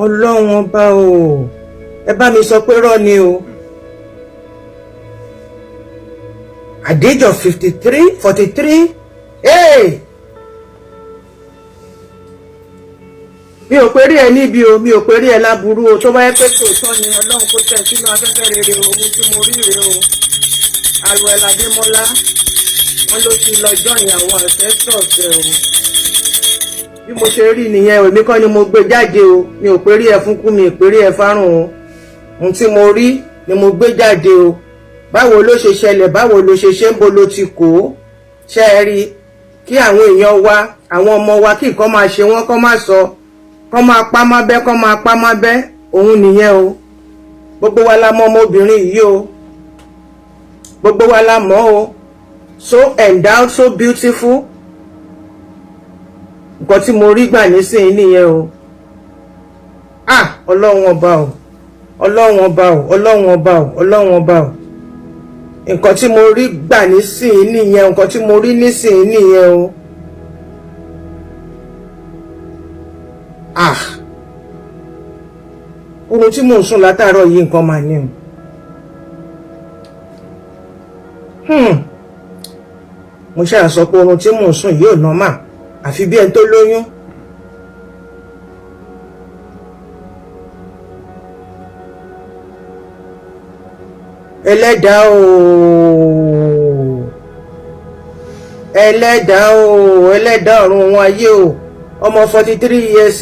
Ọlọ́run ọba o, ẹ bá mi sọ pé rọ́ ni o. At the age of 53, 43, hey! Mi ò pé rí ẹ níbi o, mi ò pé rí ẹ láburú o. Tó bá yẹ pé tòótọ́ ni, Ọlọ́run kó tẹ̀ sínú afẹ́fẹ́ rere o. Ohun tí mo rí rèé o. Alwell Adémọ́lá, wọn ló ti lọ join àwọn ancestors ẹ o. Bí mo ṣe rí nìyẹn o. Èmi kọ́ ni mo gbé jáde o. Mi ò pé rí ẹ fún kú, mi ò pé rí ẹ fárùn o. Ohun tí mo rí ni mo gbé jáde o. Báwo ló ṣe ṣẹlẹ̀? Báwo ló ṣe ṣe? Ń bo ló ti kó ṣe é rí kí àwọn èèyàn wa, àwọn ọmọ wa, kí nǹkan máa ṣe wọ́n, kọ́ máa sọ, kọ́ máa pa má bẹ́, kọ́ máa pa má bẹ́? Òun nìyẹn o. Gbogbo wa la mọ̀ ọmọbìnrin yìí o. Gbogbo wa la mọ̀ o. So endowed, so beautiful. Nǹkan tí mo rí gbà nísìnyí nìyẹn o. Ah, Ọlọ́run ọba o, Ọlọ́run ọba o, Ọlọ́run ọba o, Ọlọ́run ọba o. Nǹkan tí mo rí gbà nísìnyí nìyẹn. Nǹkan tí mo rí nísìnyí nìyẹn o. Ah, oorun tí mò ń sùn látàárọ̀ yìí, nǹkan máa ní o. Mo ṣáà sọ pé oorun tí mò ń sùn yìí ò normal, àfi bí ẹni tó lóyún. Ẹlẹ́dàá o, Ẹlẹ́dàá o, Ẹlẹ́dàá ọ̀run wọn ayé o. Ọmọ 43 years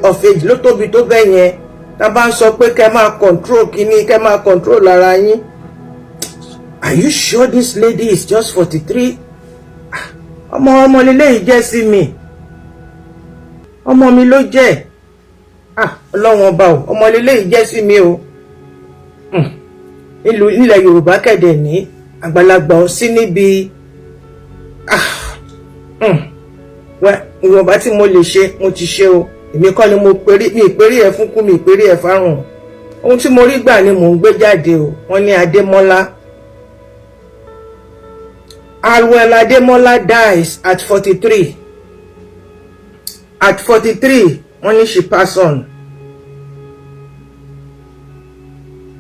of age ló tóbi tó bẹ́ẹ̀ yẹn. Tá a bá ń sọ pé kẹ́ máa control kínní, kẹ́ máa control ara yín. Are you sure this lady is just 43? Ọmọ ọmọ lélẹ́yìí jẹ́ sí mi. Ọmọ mi ló jẹ́. Ah, Ọlọ́wọ́n ọba o, ọmọ lélẹ́yìí jẹ́ sí mi o. Nílùú nílẹ̀ Yorùbá kẹ̀dẹ̀ ní àgbàlagbà ó sí níbi. Ah, ìwọ̀nba tí mo lè ṣe, mo ti ṣe o. Èmi kọ́ ni mo perí, mi ìperí ẹ̀ fún kú, mi ìperí ẹ̀ fárùn. Ohun tí mo rí gbà ni mò ń gbé jáde o. Wọ́n ní Adémọ́lá, Alwell Adémọ́lá dies at 43. At 43, wọ́n ní she pass on.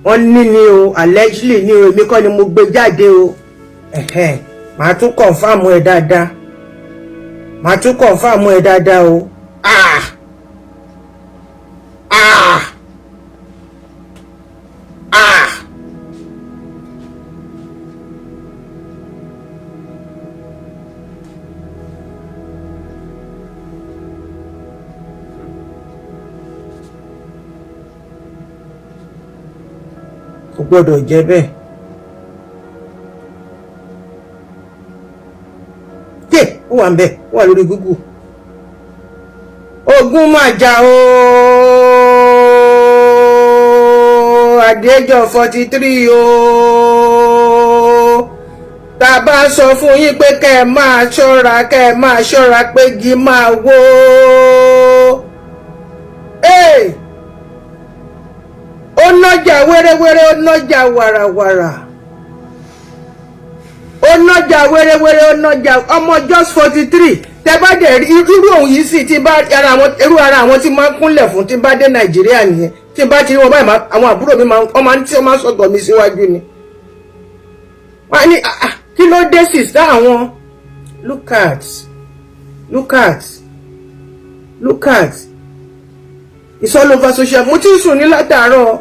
Wọ́n ní ni o, allegedly ni o. Èmi kọ́ ni mo gbé jáde o. Ẹ̀hẹ́n, màá tún confirm ẹ̀ dáadáa, màá tún confirm ẹ̀ dáadáa o. Ah, ah, ah! Kò gbọ́dọ̀ jẹ́ bẹ́ẹ̀. Tè ó wà ń bẹ̀, ó wà lórí Google. Ogun máa jà o. At the age of 43 o. Tá a bá sọ fún yín pé kẹ́ ẹ máa ṣọ́ra, kẹ́ ẹ máa ṣọ́ra pé igi máa wó. Hey! Ó nájà wéréwéré, ó nájà wàràwàrà, ó nájà wéréwéré, ó nájà. Ọmọ just 43. Tẹ bá dẹ̀ rí irú òun yìí sì tí bá ara àwọn irú ara àwọn tí máa ń kúnlẹ̀ fún tí bá dé Nàìjíríà nìyẹn. Tí bá ti rí wọn báyìí, àwọn àbúrò mi wọ́n máa ń tí wọ́n máa ń sọ̀tọ̀ mi síwájú ni. Wọ́n á ní, "Ah, ah, kí ló dé, sister àwọn?" Look at, look at, look at. It's all over social. Mo ti ń sùn ní látàárọ̀,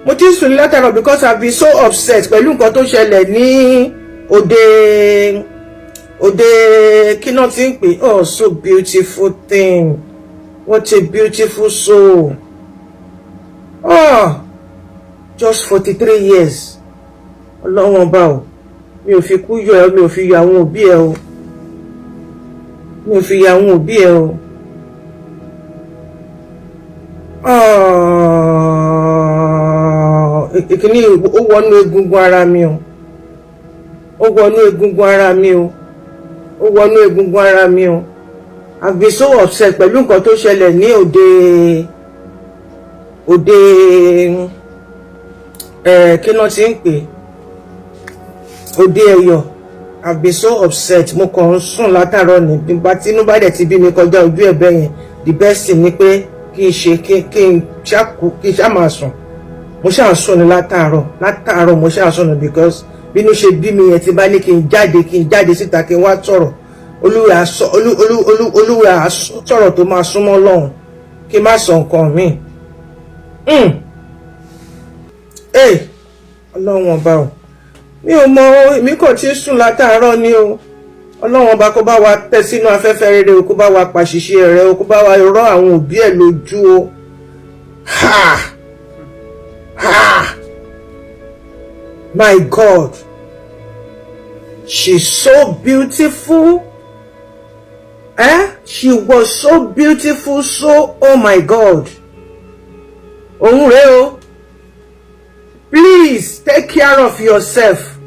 mo ti ń sùn ní látàárọ̀ because I been so upset pẹ̀lú nǹkan tó ṣẹlẹ̀ ní òde kí náà ti ń pè. Oh, so beautiful thing. What a beautiful soul. Oh, just 43 years. Ọlọ́wọ́n ọba o, mi ò fi kú yọ ẹ, mi ò fi yọ àwọn òbí ẹ o, mi ò fi yọ àwọn òbí ẹ o. Oh, ìkíní ó wọnú egungun ara mi o, ó wọnú egungun ara mi o, ó wọnú egungun ara mi o. I've been so upset pẹ̀lú nǹkan tó ṣẹlẹ̀ ní òde ẹ̀ kí náà ti ń pè, òde Ẹ̀yọ̀. I've been so upset. Mo kàn ń sùn látàárọ̀ ní. Nígbà tí inú bá dẹ̀ ti bí mi kọjá ojú ẹ̀ bẹ́ẹ̀ yẹn, the best thing ni pé Kí n ṣe kí n ṣàkó, kí n ṣá máa sùn. Mo ṣáà ń sùn ní látàárọ̀ látàárọ̀. Mo ṣáà ń sùn ní because bínú ṣe bí mi yẹn, ti bá ní kí n jáde, kí n jáde síta, kí n wá sọ̀rọ̀, olúwa olú olú olúwa sọ̀rọ̀ tó máa súnmọ́ lọ́hùn, kí n má sọ nǹkan míì. Ee, Ọlọ́run Ọba o, mi ò mọ o, èmi kò tí ń sùn látàárọ̀ ni o. Ọlọ́run Ọba, kó bá wa tẹ́ sínú afẹ́fẹ́ rere o, kó bá wa pàṣìṣe rẹ o, kó bá wa rọ́ àwọn òbí ẹ̀ lójú o. Ha ha, my God, she's so beautiful, eh? She was so beautiful, so, oh my God. Òun rèé o. Please take care of yourself,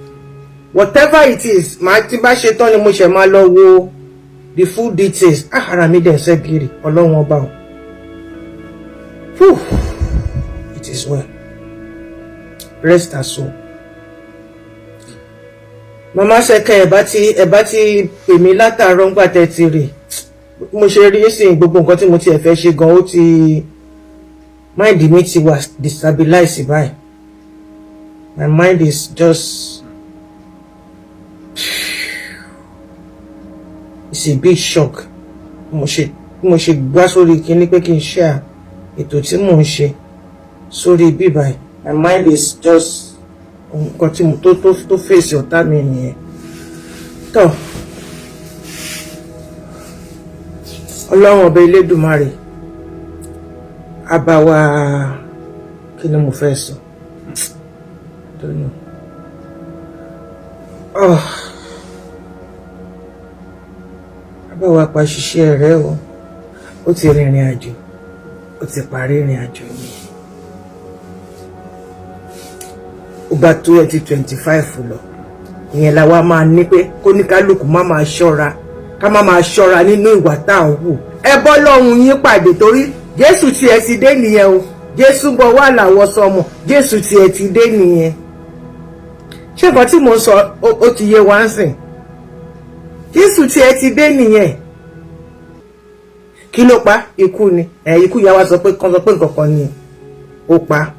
whatever it is. Màá tí bá ṣe tán ni mo ṣe máa lọ wo the full details. Ah, ara mi dẹ̀ ń ṣẹ́gìrì. Ọlọ́run Ọba o. Whew. It is well, rest her soul. Màmá ṣẹkẹ, ẹ bá ti pè mí látàárọ̀ ńgbà tẹ́ ti rè. Mo ṣe rí sí gbogbo nǹkan tí mo tiẹ̀ fẹ́ ṣe gan, ó ti mind mi ti wà destabilize báyìí. My mind is just, it's a big shock. Mo ṣe gbá sórí kinní pé kí n share ètò tí mò ń ṣe sórí bíbáyìí, my mind is just, nǹkan tí mo tó fèsì ọ̀tá mi nìyẹn tó. Ọlọ́run Ọba Elédùmarè àbáwá, kí ni mo fẹ́ sọ? I don't know. Oh. Àbáwá pa ṣiṣẹ́ rẹ o. Ó ti rìnrìn àjò, ó ti parí ìrìn àjò yìí. Ó bá 2025 lọ, ìyẹn la wá máa ní pé kóníkálukú má máa ṣọ́ra, ká má máa ṣọ́ra nínú ìwà tá à ń hù. Ẹ bọ́ lọ́hùn yín pàdé, torí Jésù tiẹ̀ ti dé nìyẹn o. Jésù bọ̀ wà láwọ̀ sọmọ, Jésù tiẹ̀ ti dé nìyẹn. Ṣé nǹkan tí mò ń sọ ó ti yé wa ń sìn? Jésù tiẹ̀ ti dé nìyẹn. Kí ló pa? Ikú ni. Ẹ ikú yà wá sọ pé kan sọ pé nǹkan kan ni ó pa.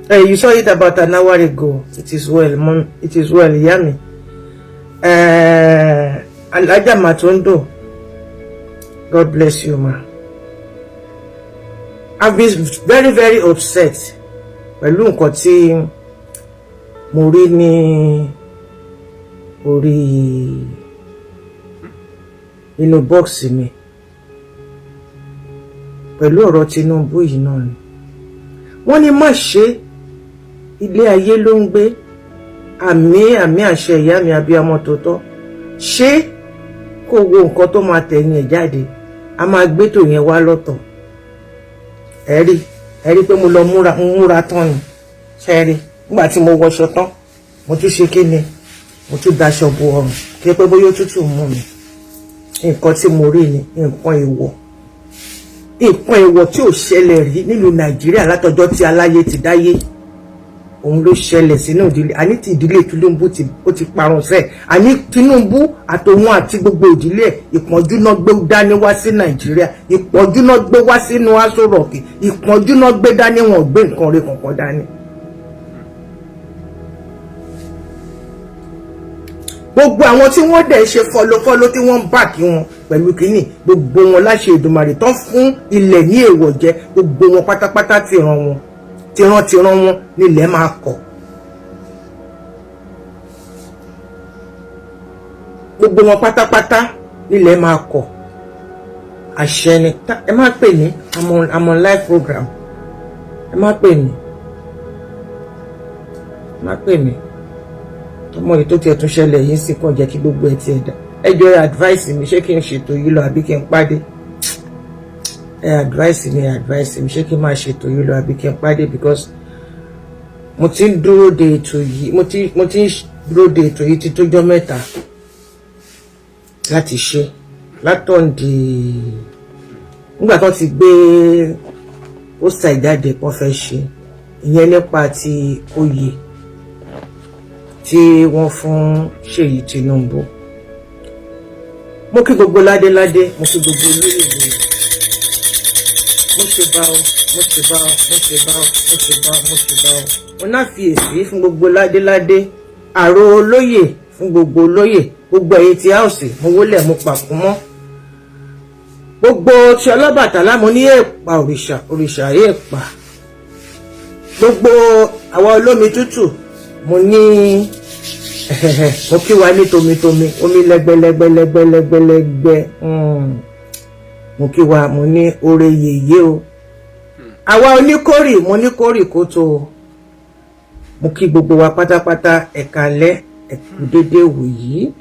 Hey, you saw it about an hour ago. It is well, mom. It is well, ìyá mi. Alhaja Matondo, God bless you, ma. I've been very, very upset pẹ̀lú nǹkan tí mo rí ní orí inú box mi pẹ̀lú ọ̀rọ̀ Tinubu yìí náà ni. Wọ́n ní má ṣe, ilé ayé ló ń gbé. Àmì, àmì, àṣẹ. Ìyá mi, abiyamọ tòótọ́, ṣé kó wo nǹkan tó máa tẹ̀yìn ẹ̀ jáde? A máa gbé tò yẹn wá lọ́tọ̀. Ẹ rí, ẹ rí pé mo lọ múra, mo múra tán ni. Ṣe rí nígbà tí mo wọṣọ tán, mo tún ṣe kí ni, mo tún daṣọ bo ọrùn, kí pé bóyá òtútù mú mi. Nǹkan tí mo rí ni nǹkan èèwọ̀, nǹkan èèwọ̀ tí ò ṣẹlẹ̀ rí nílùú Nàìjíríà látọjọ́ tí aláyé ti dáyé, òun ló ṣẹlẹ̀ sínú ìdílé. Àní ti ìdílé Tinubu ti, ó ti parun sẹ́ẹ̀. Àní Tinubu àtòun àti gbogbo ìdílé ẹ̀, ìpọ́njú náà gbé dání wá sí Nàìjíríà, ìpọ́njú náà gbé wá sínú Aso Rock, ìpọ́njú náà gbé dání. Wọn ò gbé nǹkan rí kankan dání. Gbogbo àwọn tí wọ́n dẹ̀ ṣe fọlọ́fọlọ́, tí wọ́n ń bà kí wọn pẹ̀lú kínní, gbogbo wọn láṣẹ Èdùmàrè tán fún ilẹ̀ ní èèwọ̀ jẹ, gbogbo wọn pátápátá, tìran wọn tìrantìran wọn nílẹ̀ máa kọ̀. Gbogbo wọn pátápátá nílẹ̀ máa kọ̀. Àṣẹ ni. Ẹ má pè mí, I'm on live program. Ẹ má pè mí, ẹ má pè mí. Ọmọ yìí tó tiẹ̀ tún ṣẹlẹ̀ yìí sì kàn jẹ́ kí gbogbo ẹ̀ tiẹ̀ dà. Ẹ jọ̀ọ́, ẹ advice mi, ṣé kí n ṣètò yìí lọ àbí kí n pàdé? Ẹ advice mi, ẹ advice mi, ṣé kí n máa ṣètò yìí lọ àbí kí n pàdé? Because mo ti ń dúró de ètò yìí, mo ti ń dúró de ètò yìí ti tójọ́ mẹ́ta láti ṣe látọ̀ǹdì nígbà tó ti gbé pósítà ìjáde kan fẹ́ ṣe ìyẹn nípa ti oyè tí wọ́n fún Ṣèyí Tinubu. Mo kí gbogbo ládéládé, mo kí gbogbo olóyè lóyè. Mo ṣe bá o, mo ṣe bá o, mo ṣe bá o, mo ṣe bá o, mo ṣe bá o. Mo náà fi èsì fún gbogbo ládéládé, àrò olóyè fún gbogbo olóyè, gbogbo ẹ̀yin tí house, mo wólẹ̀, mo pàkún mọ́. Gbogbo tí Ọlọ́bàtálá, mo ní èèpà òrìṣà, òrìṣà èèpà. Gbogbo àwa olómi tútù, mo ní mo kí wa ní tomitomi, omi lẹ́gbẹ́lẹ́gbẹ́lẹ́gbẹ́lẹ́gbẹ́. Mo kí wa, mo ní oore yèyé o. Àwa oníkórì, mo ní kórì kó tó o. Mo kí gbogbo wa pátápátá, ẹ̀ka alẹ́, ẹ̀kú déédéé wòyí.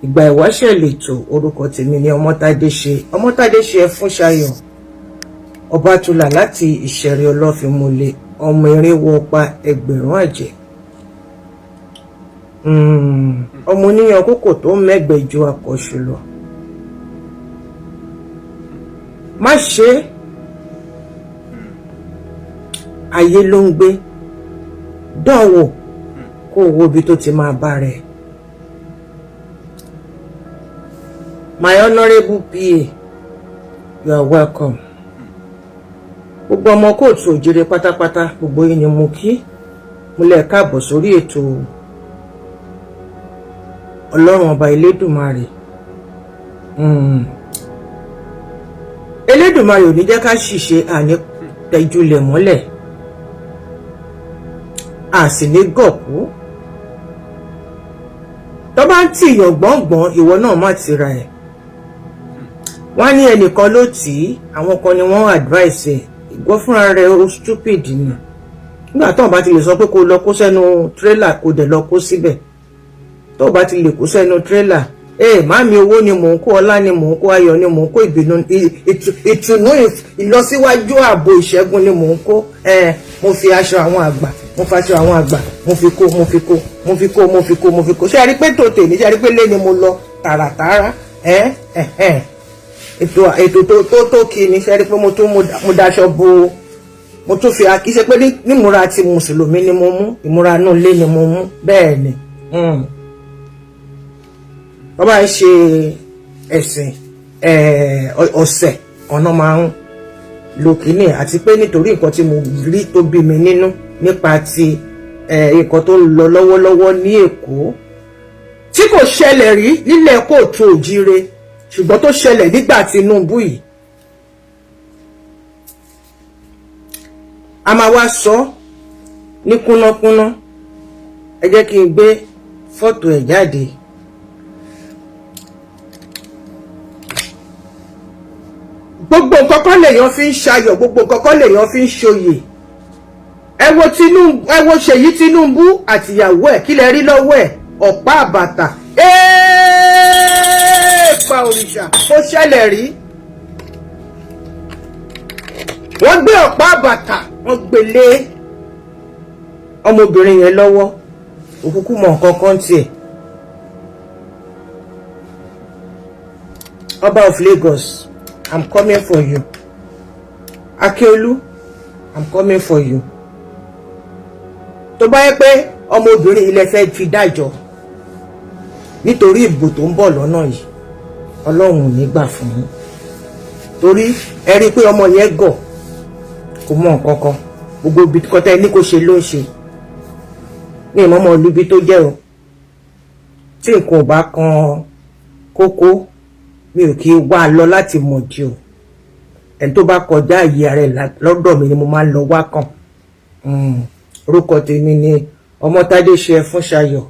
Ìgbà Ìwáṣẹ̀ lètò. Orúkọ tèmi ni Ọmọ́tádé ṣe, Ọmọ́tádé ṣe Ẹfúnṣayọ̀ Ọbátúlà láti Ìṣẹ̀rí Ọlọ́fínmúlẹ̀, ọmọ irinwó ọpa ẹgbẹ̀rún àjẹ́, ọmọ oníyan kókò tó mẹ́gbẹ̀ẹ́ ju akọ̀ṣù lọ. Má ṣe ayé ló ń gbé dánwò, kó o wo ibi tó ti máa bá rẹ̀. My honourable PA, you are welcome. Gbogbo ọmọ kóòtù òjèrè pátápátá, gbogbo yín ni mo kí, mo lè káàbọ̀ sórí ètò. Ọlọ́run Ọba Elédùmarè, Elédùmarè ò ní jẹ́ ká ṣìṣe, àní tẹjúlẹ̀ mọ́lẹ̀, a sì ní gọ̀kú. Tó bá ń tìyàn gbọ̀ngbọ̀n, ìwọ náà má tira ẹ̀. Wọ́n á ní ẹnìkan ló tì í, àwọn kan ni wọ́n advice ẹ̀. Ìgbọ́ fúnra rẹ̀ ó stupid ni. Nígbà tó o bá ti lè sọ pé kó lọ kó sẹ́nu tírélà, kó dẹ̀ lọ kó síbẹ̀. Tó o bá ti lè kó sẹ́nu tírélà, ee màmí, owó ni mò ń kó, ọlá ni mò ń kó, ayọ̀ ni mò ń kó, ìbínú, ìtùnú, ìlọsíwájú, ààbò, ìṣẹ́gun ni mò ń kó. Mo fi aṣọ àwọn àgbà, mo fi aṣọ àwọn àgbà, mo fi kó, mo fi kó, mo fi kó, mo fi kó, mo fi kó. Ṣé ẹ rí pé tòótè ní? Ṣé ẹ rí pé lé ni mo lọ tààràtààrà? Ẹ ẹ ètò ètò tó kí ni. Ṣé ẹ rí pé mo tún mo daṣọ bo, mo tún fi kì í ṣe pé nímúra ti mùsùlùmí ni mo mú, ìmúra inú ilé ni mo mú. Bẹ́ẹ̀ ni wọ́n bá ń ṣe ẹ̀sìn ọ̀sẹ̀ kan náà máa ń lo kínní, àti pé nítorí nǹkan tí mo rí tó bí mi nínú nípa ti nǹkan tó ń lọ lọ́wọ́lọ́wọ́ ní Èkó, tí kò ṣẹlẹ̀ rí nílẹ̀ kóòtù òjíire, ṣùgbọ́n tó ṣẹlẹ̀ nígbà Tinubu yìí, a máa wá sọ ní kúnnákúnná. Ẹ jẹ́ kí n gbé fọ́tò ẹ̀ jáde. Gbogbo nǹkan kan lèèyàn fi ń ṣayọ̀, gbogbo nǹkan kan lèèyàn fi ń ṣoyè. Ẹ wo Tinubu, ẹ wo Ṣèyí Tinubu àtìyàwó ẹ̀, kí lẹ rí lọ́wọ́ ẹ̀? Ọ̀pá àbàtà, èèpà òrìṣà. Kó ṣẹlẹ̀ rí, wọ́n gbé ọ̀pá àbàtà, wọ́n gbé lé ọmọbìnrin yẹn lọ́wọ́. Òkúkú mọ̀ nǹkan kan tiẹ̀. Ọba of Lagos, I'm coming for you. Akeolu, I'm coming for you. Tó bá yẹ pé ọmọbìnrin ilẹ̀ fẹ́ fi dájọ́ nítorí ìbò tó ń bọ̀ lọ́nà yìí, Ọlọ́run ò ní gbà fún yín, torí ẹ rí i pé ọmọ yẹn gọ̀, kò mọ nǹkan kan. Gbogbo ibi kọtẹ́ ní kò ṣe ló ń ṣe ní ìmọ̀mọ́ olúbi tó jẹ́ o. Tí nǹkan ò bá kan kókó, mi ò kí wá lọ láti mọ̀ jù o. Ẹni tó bá kọjá ìyè rẹ̀ lọ́dọ̀ mi ni mo máa ń lọ wá kàn. Orúkọ tèmi ni Ọmọtádé ṣe Ẹfúnṣayọ̀,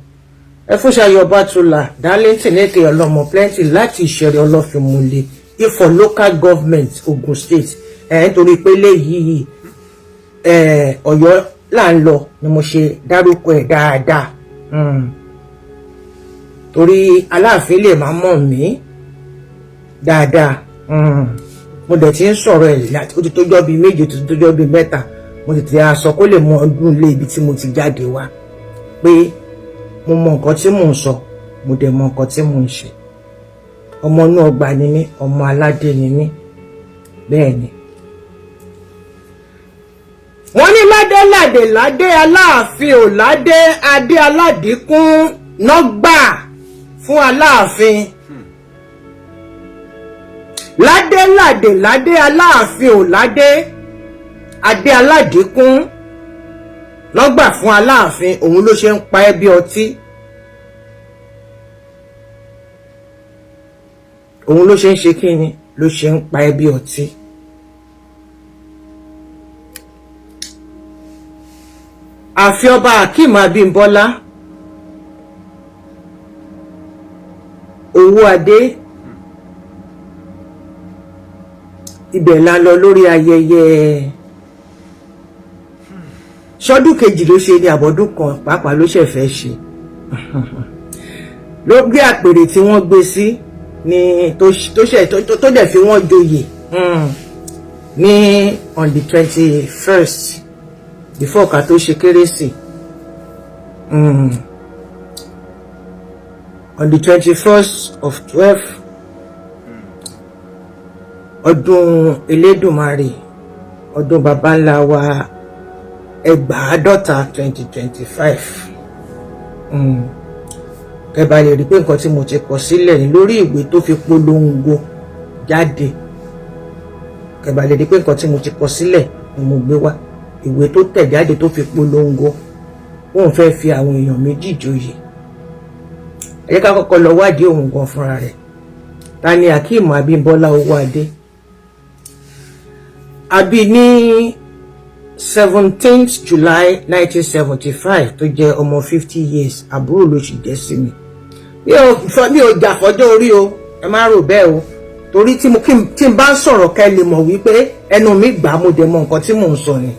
Ẹfúnṣayọ̀ Bátúlà Darlington èké ọlọ́mọ plenty láti Ìṣẹ̀rẹ̀ Ọlọ́fínmúlẹ̀, Ifọ̀ Local Government, Ogun State. Ẹ̀ nítorí pé léyìí ẹ̀ Ọ̀yọ́ là ń lọ ni mo ṣe dárúkọ ẹ̀ dáadáa, torí Aláàfin lè má mọ̀ mí dáadáa. Mo dẹ̀ ti ń sọ̀rọ̀ ẹ̀, ó ti tójọ́ bíi 7, ó ti tójọ́ bíi 3. Mo tètè aṣọ kó lè mọ ọdún ilé ibi tí mo ti jáde wá, pé mo mọ nǹkan tí mò ń sọ, mo dẹ̀ mọ nǹkan tí mò ń ṣe. Ọmọ inú ọgbà ni mí, ọmọ aládé ni mí. Bẹ́ẹ̀ ni. Wọ́n ní ládé ládé ládé, Aláàfin ò ládé, adé aládìkún nọ́gbà fún Aláàfin. Ládé ládé ládé, Aláàfin ò ládé. Adé aládìkún lọ́gbà fún Aláàfin, òun ló ṣe ń pa ẹ́ bí ọtí. Òun ló ṣe ń ṣe kíni, ló ṣe ń pa ẹ́ bí ọtí. Àfi ọba Akeem Abímbọ́lá Owóadé, ibẹ̀ la lọ lórí ayẹyẹ ṣọdún kejì ló ṣe ní àbọ̀dún kan pàápàá ló ṣẹ̀ fẹ́ ṣe, ló gbé àpèrè tí wọ́n gbé sí ní tó ṣe tó dẹ̀ fi wọ́n joyè ní on the 21st before ká tó ṣe kérésì, on the 21st of 12 ọdún Elédùmarè, ọdún baba ńlá wa ẹgbàádọ́ta 2025. Ẹ bá lè rí pé nǹkan tí mo ti kọ sílẹ̀ ní lórí ìwé tó fi polongo jáde, ẹ bá lè rí pé nǹkan tí mo ti kọ sílẹ̀ ni mo gbé wá. Ìwé tó tẹ̀ jáde tó fi polongo òun fẹ́ fi àwọn èèyàn méjì joyè. Ẹ jẹ́ ká kọ́kọ́ lọ wádìí òun gan fúnra rẹ̀. Ta ni Akeem Abímbọ́lá Owóadé? Àbí ní 17th July 1975, tó jẹ́ ọmọ 50 years, àbúrò ló sì jẹ́ sí mi. Mi ò jà fọ́jọ́ orí o, ẹ má rò bẹ́ẹ̀ o, torí tí n bá ń sọ̀rọ̀ kẹ́ lè mọ̀ wípé ẹnu mi gbà á, mo dẹ̀ mọ nǹkan tí mò ń sọ ni.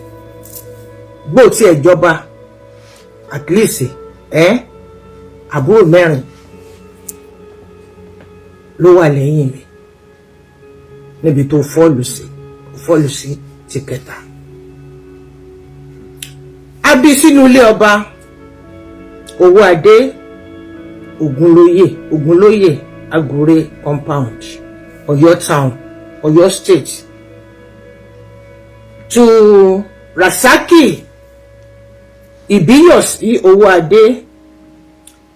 Gbó tí ẹ jọba, at least ẹ àbúrò mẹ́rin ló wà lẹ́yìn mi níbi tó fọ́ọ̀lù sí ti kẹta. A bí sínú ilé ọba Owóadé Ògúnlóyè, Ògúnlóyè Agure compound, Ọ̀yọ́ town, Ọ̀yọ́ state, to Rasaki Ìbíyọ̀sí Owóadé.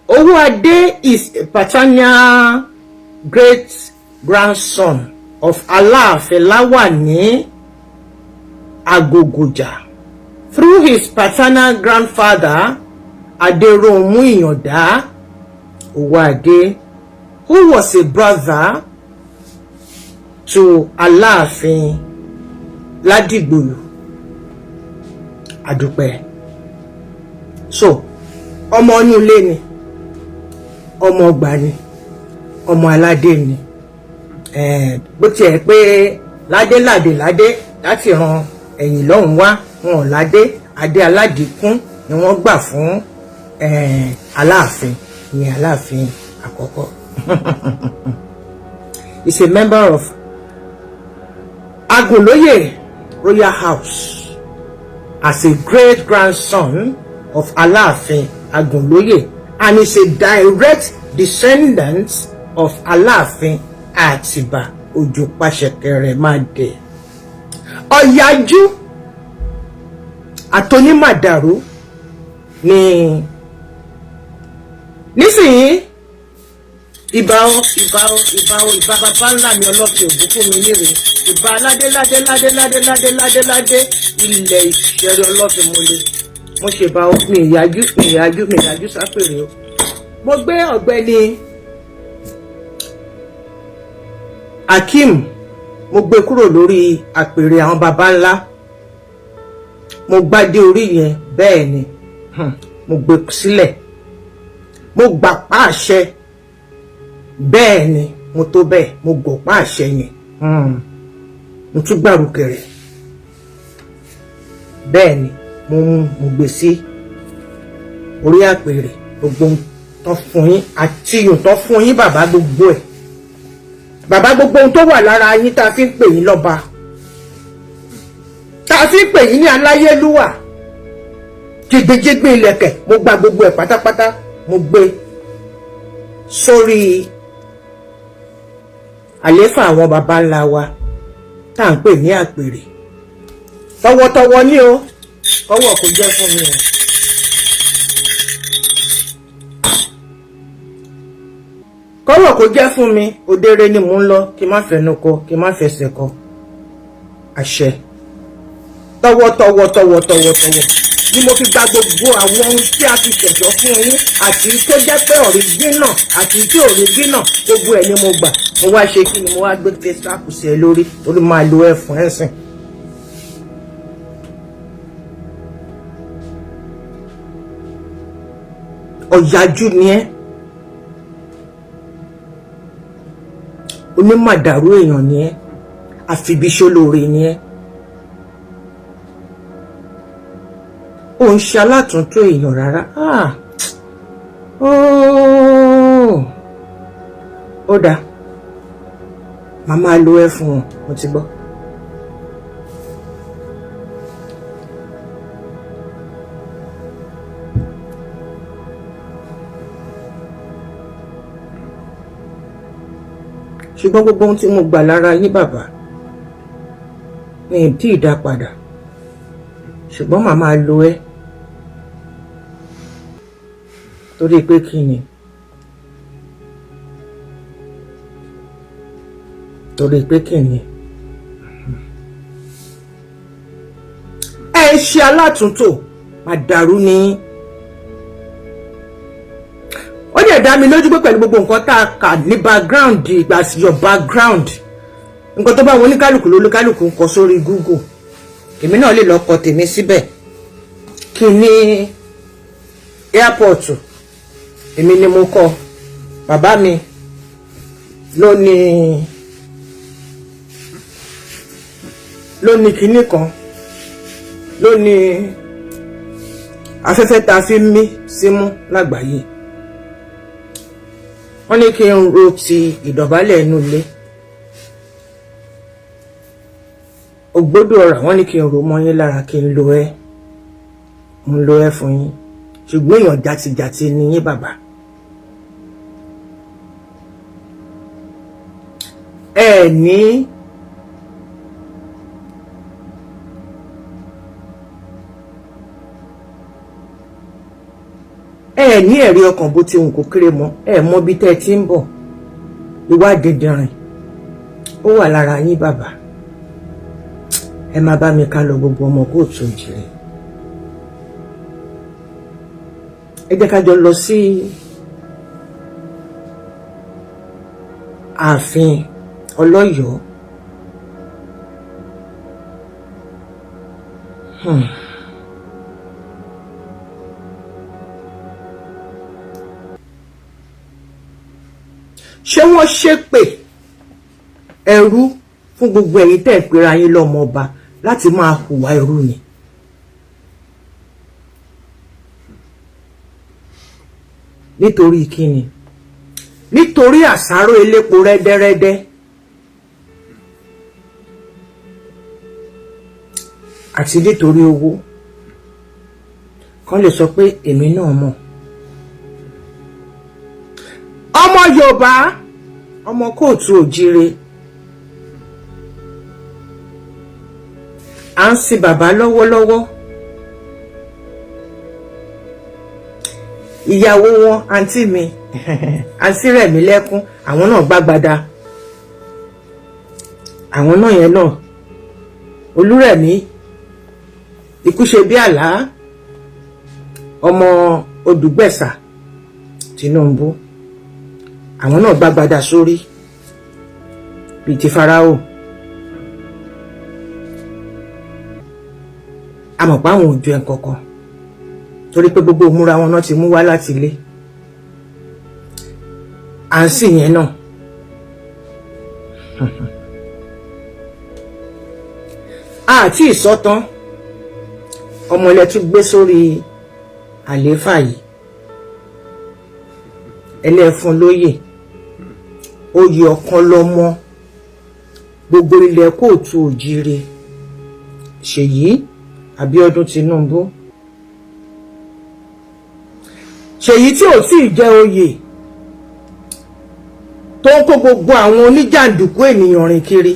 Owóadé is a paternal great grandson of Aláàfin Láwàní Agogoja through his paternal grandfather Adéròmú Ìyàndá Owóadé, who was a brother to Aláàfin Ládìgbòlù Àdùpẹ́. So ọmọ inú ilé ni, ọmọ ọgbà ni, ọmọ aládé ni. Bó tiẹ̀ pé ládé ládé ládé láti ran ẹ̀yìn lọ́hùn wá, wọn ò ládé, adé aládìkún ni wọ́n gbà fún Aláàfin, ìyẹn Aláàfin àkọ́kọ́. Is a member of Agunloye Royal House as a great grandson of Aláàfin Agunloye and is a direct descendant of Aláàfin Àtìbà Òjó Pàṣẹkẹrẹ Mádé. Ọ̀yájú àtònímàdàrú ni nísìnyí. Ìbà o, ìbà o, ìbà o, ìbà bàbá ńlá mi ọlọ́fin ògún fún mi níre, ìbà aládé ládé ládé ládé ládé ládé ládé ilẹ̀ ìṣẹ̀rẹ̀ ọlọ́fin mo le mo ṣe bá o. Mi ìyájú, mi ìyájú, mi ìyájú sápèrè o. Mo gbé ọ̀gbẹ́ni Akeem, mo gbé kúrò lórí àpèrè àwọn baba ńlá, mo gbádé orí yẹn, bẹ́ẹ̀ ni mo gbé sílẹ̀, mo gbà pa àṣẹ, bẹ́ẹ̀ ni mo tó bẹ́ẹ̀, mo gọ̀ pa àṣẹ yẹn, mo tún gbàrúkẹrẹ, bẹ́ẹ̀ ni mo mú, mo gbé sí orí àpèrè. Gbogbo ohun tó fún yín àti ìyùn tó fún yín bàbá, gbogbo ẹ̀ bàbá, gbogbo ohun tó wà lára yín tá a fi ń pè yín lọ́ba, tá a fi ń pè yín ní aláyélúwà, jìgbìjìgbì ìlẹ̀kẹ̀, mo gba gbogbo ẹ̀ pátápátá, mo gbé sórí àléfà àwọn baba ńlá wa tá à ń pè ní àpèrè. Tọwọ́tọwọ́ ní o, kọ́wọ́ kò jẹ́ fún mi o. Kọ́wọ̀ kó jẹ́ fún mi, òdere ni mò ń lọ, kí n má fẹnu kọ, kí n má fẹsẹ̀ kọ. Àṣẹ. Tọwọ́tọwọ́ tọwọ́tọwọ́ tọwọ́ ni mo fi gba gbogbo àwọn ohun tí a fi ṣẹ̀ṣọ́ fún yín, àti tó jẹ́ pé original àti tí original, gbogbo ẹ̀ ni mo gbà. Mo wá ṣe kí ni? Mo wá gbé face cap sí ẹ lórí, torí máa lo ẹ fún ẹ̀sìn. Ọ̀yájú ni ẹ́, onímọ̀dàrú èèyàn ni ẹ́, àfibíṣólóore ni ẹ́. Ò ń ṣe alátúntò èèyàn rárá. Ah, oh. Ó dáa, màá máa lo ẹ fún wọn, mo ti gbọ́. Ṣùgbọ́n gbogbo ohun tí mo gbà lára yín, bàbá, mi ì tí ì dá padà, ṣùgbọ́n màá máa lo ẹ́ torí pé kí ni? Torí pé kí ni? Ẹ ṣe alátúntò máa dàrú ní. Ó dẹ̀ dá mi lójú pé pẹ̀lú gbogbo nǹkan tá a kà ní background ìgbà, your background, nǹkan tó bá wọn oníkálukú lóníkálukú ń kọ sórí Google, èmi náà lè lọ kọ tèmi síbẹ̀ kí ní airport. Èmi ni mo kọ, bàbá mi ló ní kinní kan, ló ní afẹ́fẹ́ tá a fi ń mí símú lágbàáyé. Wọ́n ní kí n ro ti ìdọ̀bálẹ̀ inú ilé ògbódò ọ̀rà, wọ́n ní kí n ro mọ́ yín lára, kí n lo ẹ́, ń lo ẹ́ fún yín. Ṣùgbọ́n èèyàn jàtìjàtì ni yín, bàbá. Ẹ ní ẹ ní ẹ̀rí ọkàn bó ti hùn kó kéré mọ́. Ẹ mọ bí tẹ́ ẹ ti ń bọ̀. Ìwà dìndìnrìn ó wà lára yín, bàbá. Ẹ má bá mi ká lọ. Gbogbo ọmọ kóòtù òjìrè, ẹ jẹ́ ká jọ lọ sí ààfin Ọlọ́yọ̀ọ́. Ṣé wọ́n ṣépè ẹrú fún gbogbo ẹ̀yin tẹ́ ẹ̀ pera yín lọ́mọ ọba láti máa hùwà ẹrú ni? Nítorí kíni? Nítorí àsáró elépo rẹ́dẹ́rẹ́dẹ́ àti nítorí owó kan lè sọ pé èmi náà mọ̀. Ọmọ Yorùbá, ọmọ kóòtù òjíire, à ń sin bàbá lọ́wọ́lọ́wọ́. Ìyàwó wọn, àǹtí mi, àǹtí Rẹ̀mí lẹ́kún, àwọn náà gbàgbàdà, àwọn náà yẹn náà, Olúrẹ̀mí ikú ṣe bí àlá, ọmọ Odùgbẹ̀sà Tinubu, àwọn náà gbàgbàdà sórí bíi ti Fáráò. A mọ̀ pé àwọn ò ju ẹ̀ kankan torí pé gbogbo ìmúra wọn náà ti mú wá láti ilé. À ń sì yẹn náà àti ìsọtán ọmọ ilẹ̀ tún gbé sórí àlééfà yìí, ẹlẹ́fun lóyè, oyè ọ̀kan lọ́mọ gbogbo ilẹ̀ kóòtù òjíire, Ṣèyí Abíọ́dún Tinubu. Ṣèyí tí ò tí ì jẹ oyè, tó ń kó gbogbo àwọn oníjàǹdùkú ènìyàn rìn kiri,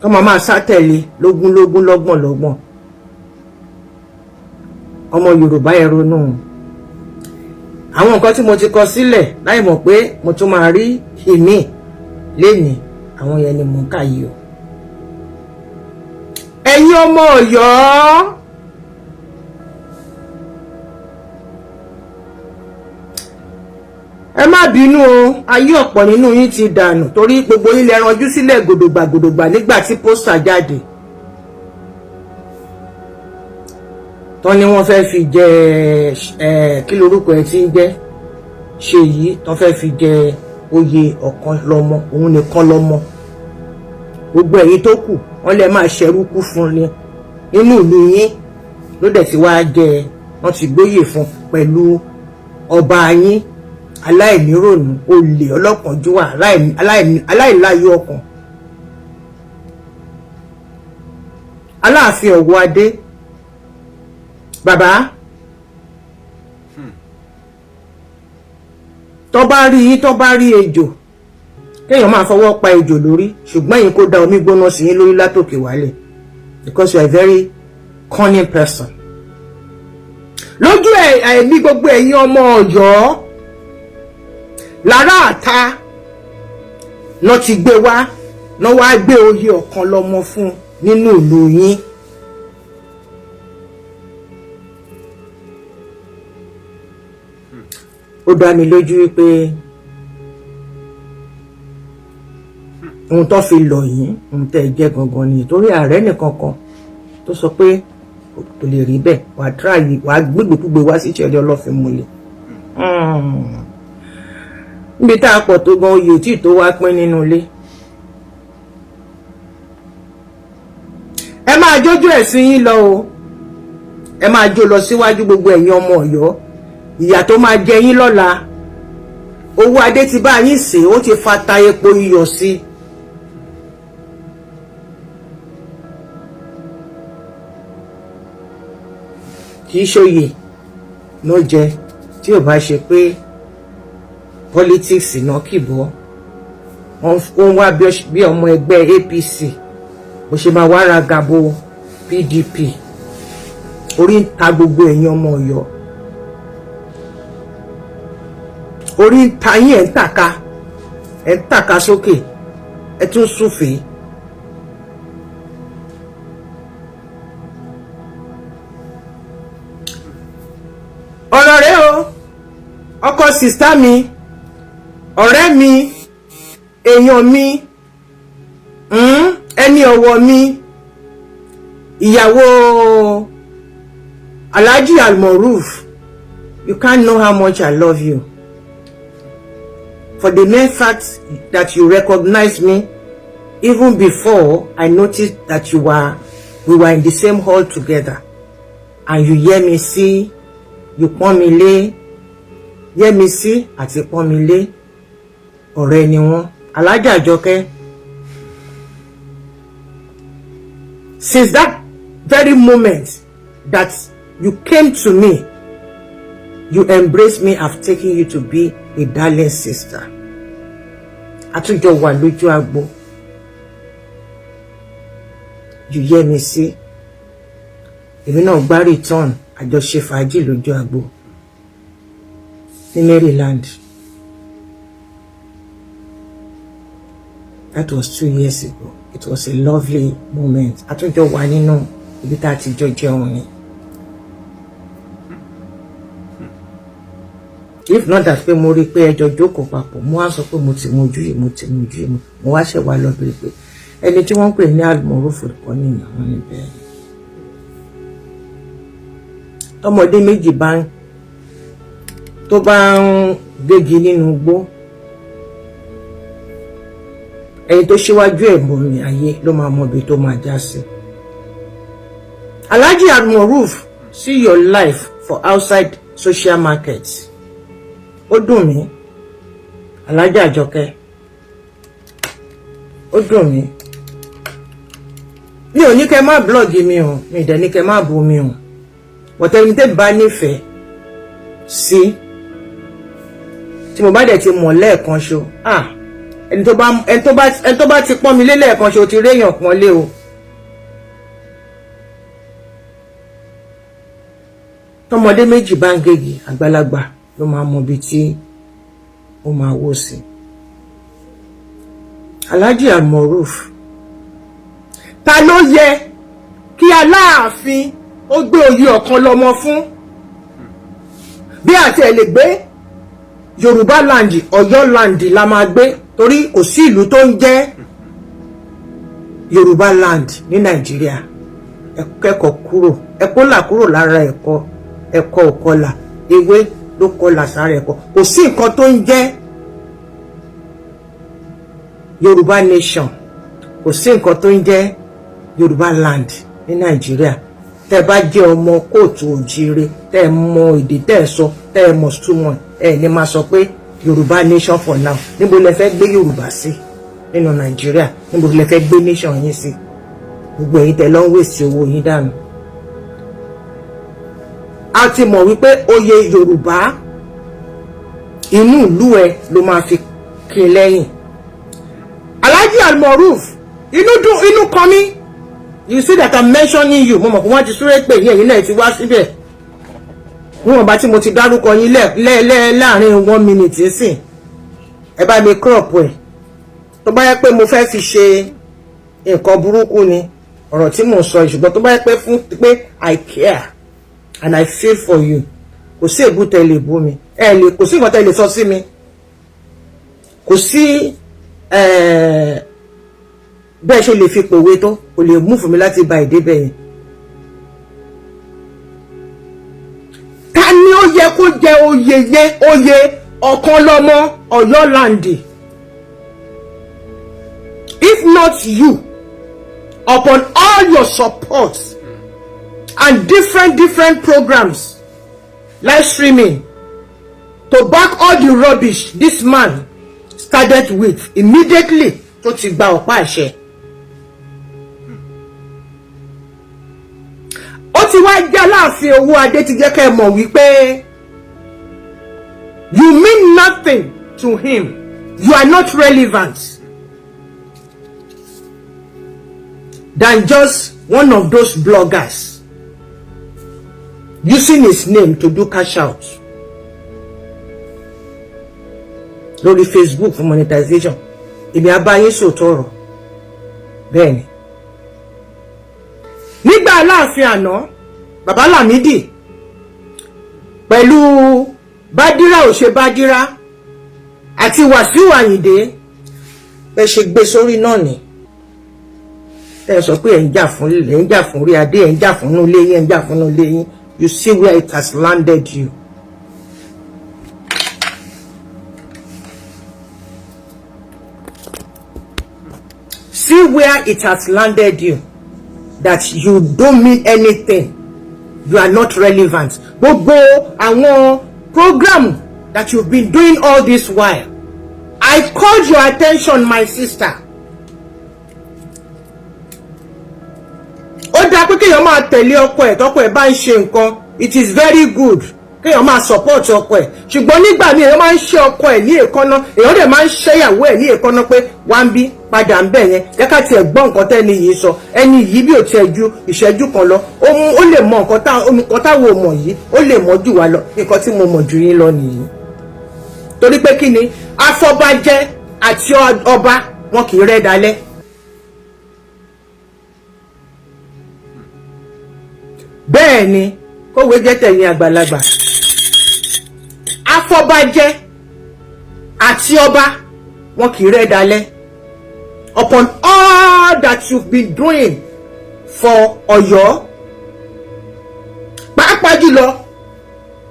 kọ́ máa máa sá tẹ̀lé lógún lógún, lọ́gbọ̀n lọ́gbọ̀n. Ọmọ Yorùbá, ẹ ronú. Àwọn nǹkan tí mo ti kọ sílẹ̀ láì mọ̀ pé mo tún máa rí ìmíì lénìí, àwọn yẹn ni mò ń kà yìí o. Ẹ̀yin ọmọ Ọ̀yọ́, ẹ má bínú o, ayé ọ̀pọ̀ nínú yín ti dànù torí gbogbo yín lẹ ranjú sílẹ̀ gòdògbà gòdògbà nígbà tí poster jáde tán ni wọ́n fẹ́ fi jẹ ẹ, kí lorúkọ ẹ ti ń jẹ́, Ṣèyí, tán fẹ́ fi jẹ oyè ọ̀kan lọ́mọ, òun nìkan lọ́mọ. Gbogbo ẹ̀yin tó kù, wọ́n lè máa ṣẹrú kú fún ni nínú ìlú yín ló dẹ̀ ti wáá jẹ. Wọ́n ti gbóyè fún pẹ̀lú ọba yín aláìníròònú, olè, ọlọ́kànjúwà, aláìláyọ̀ ọkàn, Aláàfin Ọ̀wọ́adé. Bàbá, tó bá rí yín, tó bá rí ejò, kéèyàn máa fọwọ́ pa ejò lórí, ṣùgbọ́n yín kó da omi gbóná sí yín lórí látòkè wálẹ̀, because you are a very cunning person. Lójú ẹ̀mí gbogbo ẹ̀yin ọmọ Ọ̀yọ́ lára àta náà ti gbé wá náà, wá gbé oyè ọ̀kan lọ́mọ fún nínú ìlú yín. Ó dá mi lójú wípé ohun tó fi lọ̀ yín, ohun tẹ́ ẹ jẹ́ gangan nìyí, torí ààrẹ nìkan kan tó sọ pé kò lè rí bẹ́ẹ̀. Wàá tíráyì, wàá gbégbèkúgbè wá sí ìṣẹ̀lẹ̀ ọlọ́fin múlẹ̀ níbi tá a pọ̀ tó gan, oyè tí tó wá pín nínú ilé. Ẹ máa jójú ẹ̀sìn yín lọ o, ẹ máa jó lọ síwájú. Gbogbo ẹ̀yin ọmọ Ọ̀yọ́, ìyà tó máa jẹ yín lọ́la, owó adé ti bá yín sè, ó ti fa ta epo iyọ̀ sí i. Kì í ṣòye ló jẹ tí ò bá ṣe pé politics náà kìbọ́. Wọ́n wá bí ọmọ ẹgbẹ́ APC bó ṣe máa wá ra gàbo PDP. Orí ń ta gbogbo ẹ̀yin ọmọ Ọ̀yọ́, orí ń ta yín. Ẹ̀ ń tàka, ẹ̀ ń tàka sókè, ẹ̀ tún súfèé. Ọ̀rọ̀ rẹ o, ọkọ sister mi, ọ̀rẹ́ mi, èèyàn mi, ẹni ọ̀wọ̀ mi, ìyàwó Alhaji Almoruf, you can't know how much I love you. For the mere fact that you recognize me even before I noticed that you were we were in the same hall together, and you hear me see, you pọ́n mi lé. Yẹ́misí àti pọ́n mi lé, ọ̀rẹ́ ni wọ́n. Alájà Àjọkẹ́, since that very moment that you came to me, you embraced me, I've taken you to be a darling sister. Àtúnjọ wà lójú agbo. You yẹ́ mi sí, èmi náà gbá return, àjọṣe fàájì lójú agbo ní Maryland. That was 2 years ago. It was a lovely moment. Àtúnjọ wà nínú ibi tá a ti jọ jẹun ni. If not that pé mo rí i pé ẹjọ́ jókòó papọ̀, mo wá sọ pé mo ti mojú yìí, mo ti mojú yìí. Mo wá ṣẹ̀ wá lọ bèrè pé ẹni tí wọ́n ń pè ní Almoruf kọ́ nìyẹn. Wọ́n ní bẹ́ẹ̀ ni. Tọmọdé méjì bá ń tó bá ń gbégi nínú igbó, ẹni tó ṣíwájú ẹ̀ mọ̀ ní ayé ló máa mọ ibi tó máa já sí. Alhaji Almoruf, see your life for outside social market. Ó dùn mí, Alhaji Àjọkẹ́, ó dùn mí. Mi ò ní kẹ́ má blog mi o, mi ì dẹ̀ ní kẹ́ má bú mi o, but ẹni tẹ́ bá nífẹ̀ẹ́ sí, tí mo bá dẹ̀ ti mọ̀ lẹ́ẹ̀kan ṣo, ah, ẹni tó bá ti pọ́n mi lé lẹ́ẹ̀kan ṣo ti réèyàn pọ́n lé o. Tọmọdé méjì bá ń gégi, àgbàlagbà Ló máa mọ ibi tí ó máa wó sí. Alhaji Almoruf, ta ló yẹ kí Aláàfin ó gbé oyè Ọ̀kanlọ́mọ fún? Bí àti ẹ̀ lè gbé Yorùbá land, Ọ̀yọ́ land la máa gbé, torí kò sí ìlú tó ń jẹ́ Yorùbá land ní Nàìjíríà. Ẹ kẹ́kọ̀ọ́ kúrò, ẹ kó là kúrò lára ẹ̀kọ́. Ẹ̀kọ́ òkọlà, ewé ló kọlà sára ẹ̀kọ́. Kò sí nǹkan tó ń jẹ́ Yorùbá nation, kò sí nǹkan tó ń jẹ́ Yorùbá land ní Nàìjíríà. Tẹ́ bá jẹ́ ọmọ káàárọ̀ oòjíire, tẹ́ ẹ mọ èdè tẹ́ ẹ sọ, tẹ́ ẹ mọ̀ túmọ̀ ẹ ní máa sọ pé Yorùbá nation for now. Níbo lẹ fẹ́ gbé Yorùbá sí nínú Nàìjíríà? Níbo lẹ fẹ́ gbé nation yín sí? Gbogbo ẹ̀yin tẹ́ lọ ń waste owó yín dànù. A ti mọ̀ wípé oyè Yorùbá, inú ìlú ẹ ló máa fi kí n lẹ́yìn. Alhaji Almoruf, inú dùn, inú kan mí. You see that I'm mentioning you. Mo mọ̀ pé wọ́n ti súré pè yín, ẹ̀yin náà ti wá síbẹ̀. Níwọ̀n bá tí mo ti dárúkọ yín lẹ́ẹ̀lẹ́ láàrin one minute sìn, ẹ bá mi crop ẹ̀. Tó bá yẹ pé mo fẹ́ fi ṣe nǹkan burúkú ni ọ̀rọ̀ tí mò ń sọ, ṣùgbọ́n tó bá yẹ pé fún pé I care and I feel for you, kò sí èbú tẹ́ lè bú mi, ẹ lè, kò sí nǹkan tẹ́ lè sọ sí mi, kò sí bẹ́ẹ̀ ṣe lè fi pòwe tó kò lè mú fún mi láti ba èdè bẹ́ẹ̀ yẹn. Ta ni ó yẹ kó jẹ oyè yẹn, oyè Ọ̀kanlọ́mọ Ọ̀yọ́ land, if not you, upon all your support and different different programs, live streaming, to back all the rubbish this man started with immediately tó ti gba ọ̀pá àṣẹ? Ó ti wá jẹ́ Aláàfin Owó Adé ti jẹ́ kẹ́ ẹ mọ̀ wípé you mean nothing to him, you are not relevant than just one of those bloggers using his name to do cash out lórí Facebook fún monetization. Èmi abáyé sòótọ́ ọ̀rọ̀. Bẹ́ẹ̀ ni, nígbà Aláàfin àná, bàbá Lámìdí, pẹ̀lú Bádírà ò ṣe Bádírà àti Wàsíù Àyìndé, bẹ́ẹ̀ ṣe gbé sórí náà ni ẹ sọ pé ẹ̀ ń jà fún, ẹ̀ ń jà fún orí adé, ẹ̀ ń jà fún inú ilé yín, ẹ̀ ń jà fún inú ilé yín. You see where it has landed you. See where it has landed you, that you don't mean anything, you are not relevant. Gbogbo àwọn program that you've been doing all this while, I called your attention, my sister. Ó dáa pé kéèyàn máa tẹ̀lé ọkọ ẹ̀ tọkọ ẹ̀ bá ń ṣe nǹkan. It is very good kéèyàn máa support ọkọ ẹ̀, ṣùgbọ́n nígbà míì, èèyàn máa ń ṣe ọkọ ẹ̀ ní èékánná, èèyàn dẹ̀ máa ń ṣẹ́yàwó ẹ̀ ní èékánná pé wá ń bí padà ń bẹ̀ yẹn, jẹ́ ká tiẹ̀ gbọ́ nǹkan tẹ́ni yìí sọ. Ẹni yìí, bí ò tiẹ̀ ju ìṣẹ́jú kan lọ, ó mú ó lè mọ nǹkan táwọn ò mọ̀ yìí, ó lè mọ̀ jù wá lọ. Nǹkan tí mo mọ̀ jù yín lọ nìyí. Torí pé kí ni? Afọbajẹ àti ọba wọn kì í rẹ́ dalẹ̀. Bẹ́ẹ̀ ni, kówé jẹ́ tẹ̀yìn àgbàlagbà. Afọbajẹ àti ọba wọn kì í rẹ́ dalẹ̀. Upon all that you've been doing for Ọ̀yọ́, pàápàá jùlọ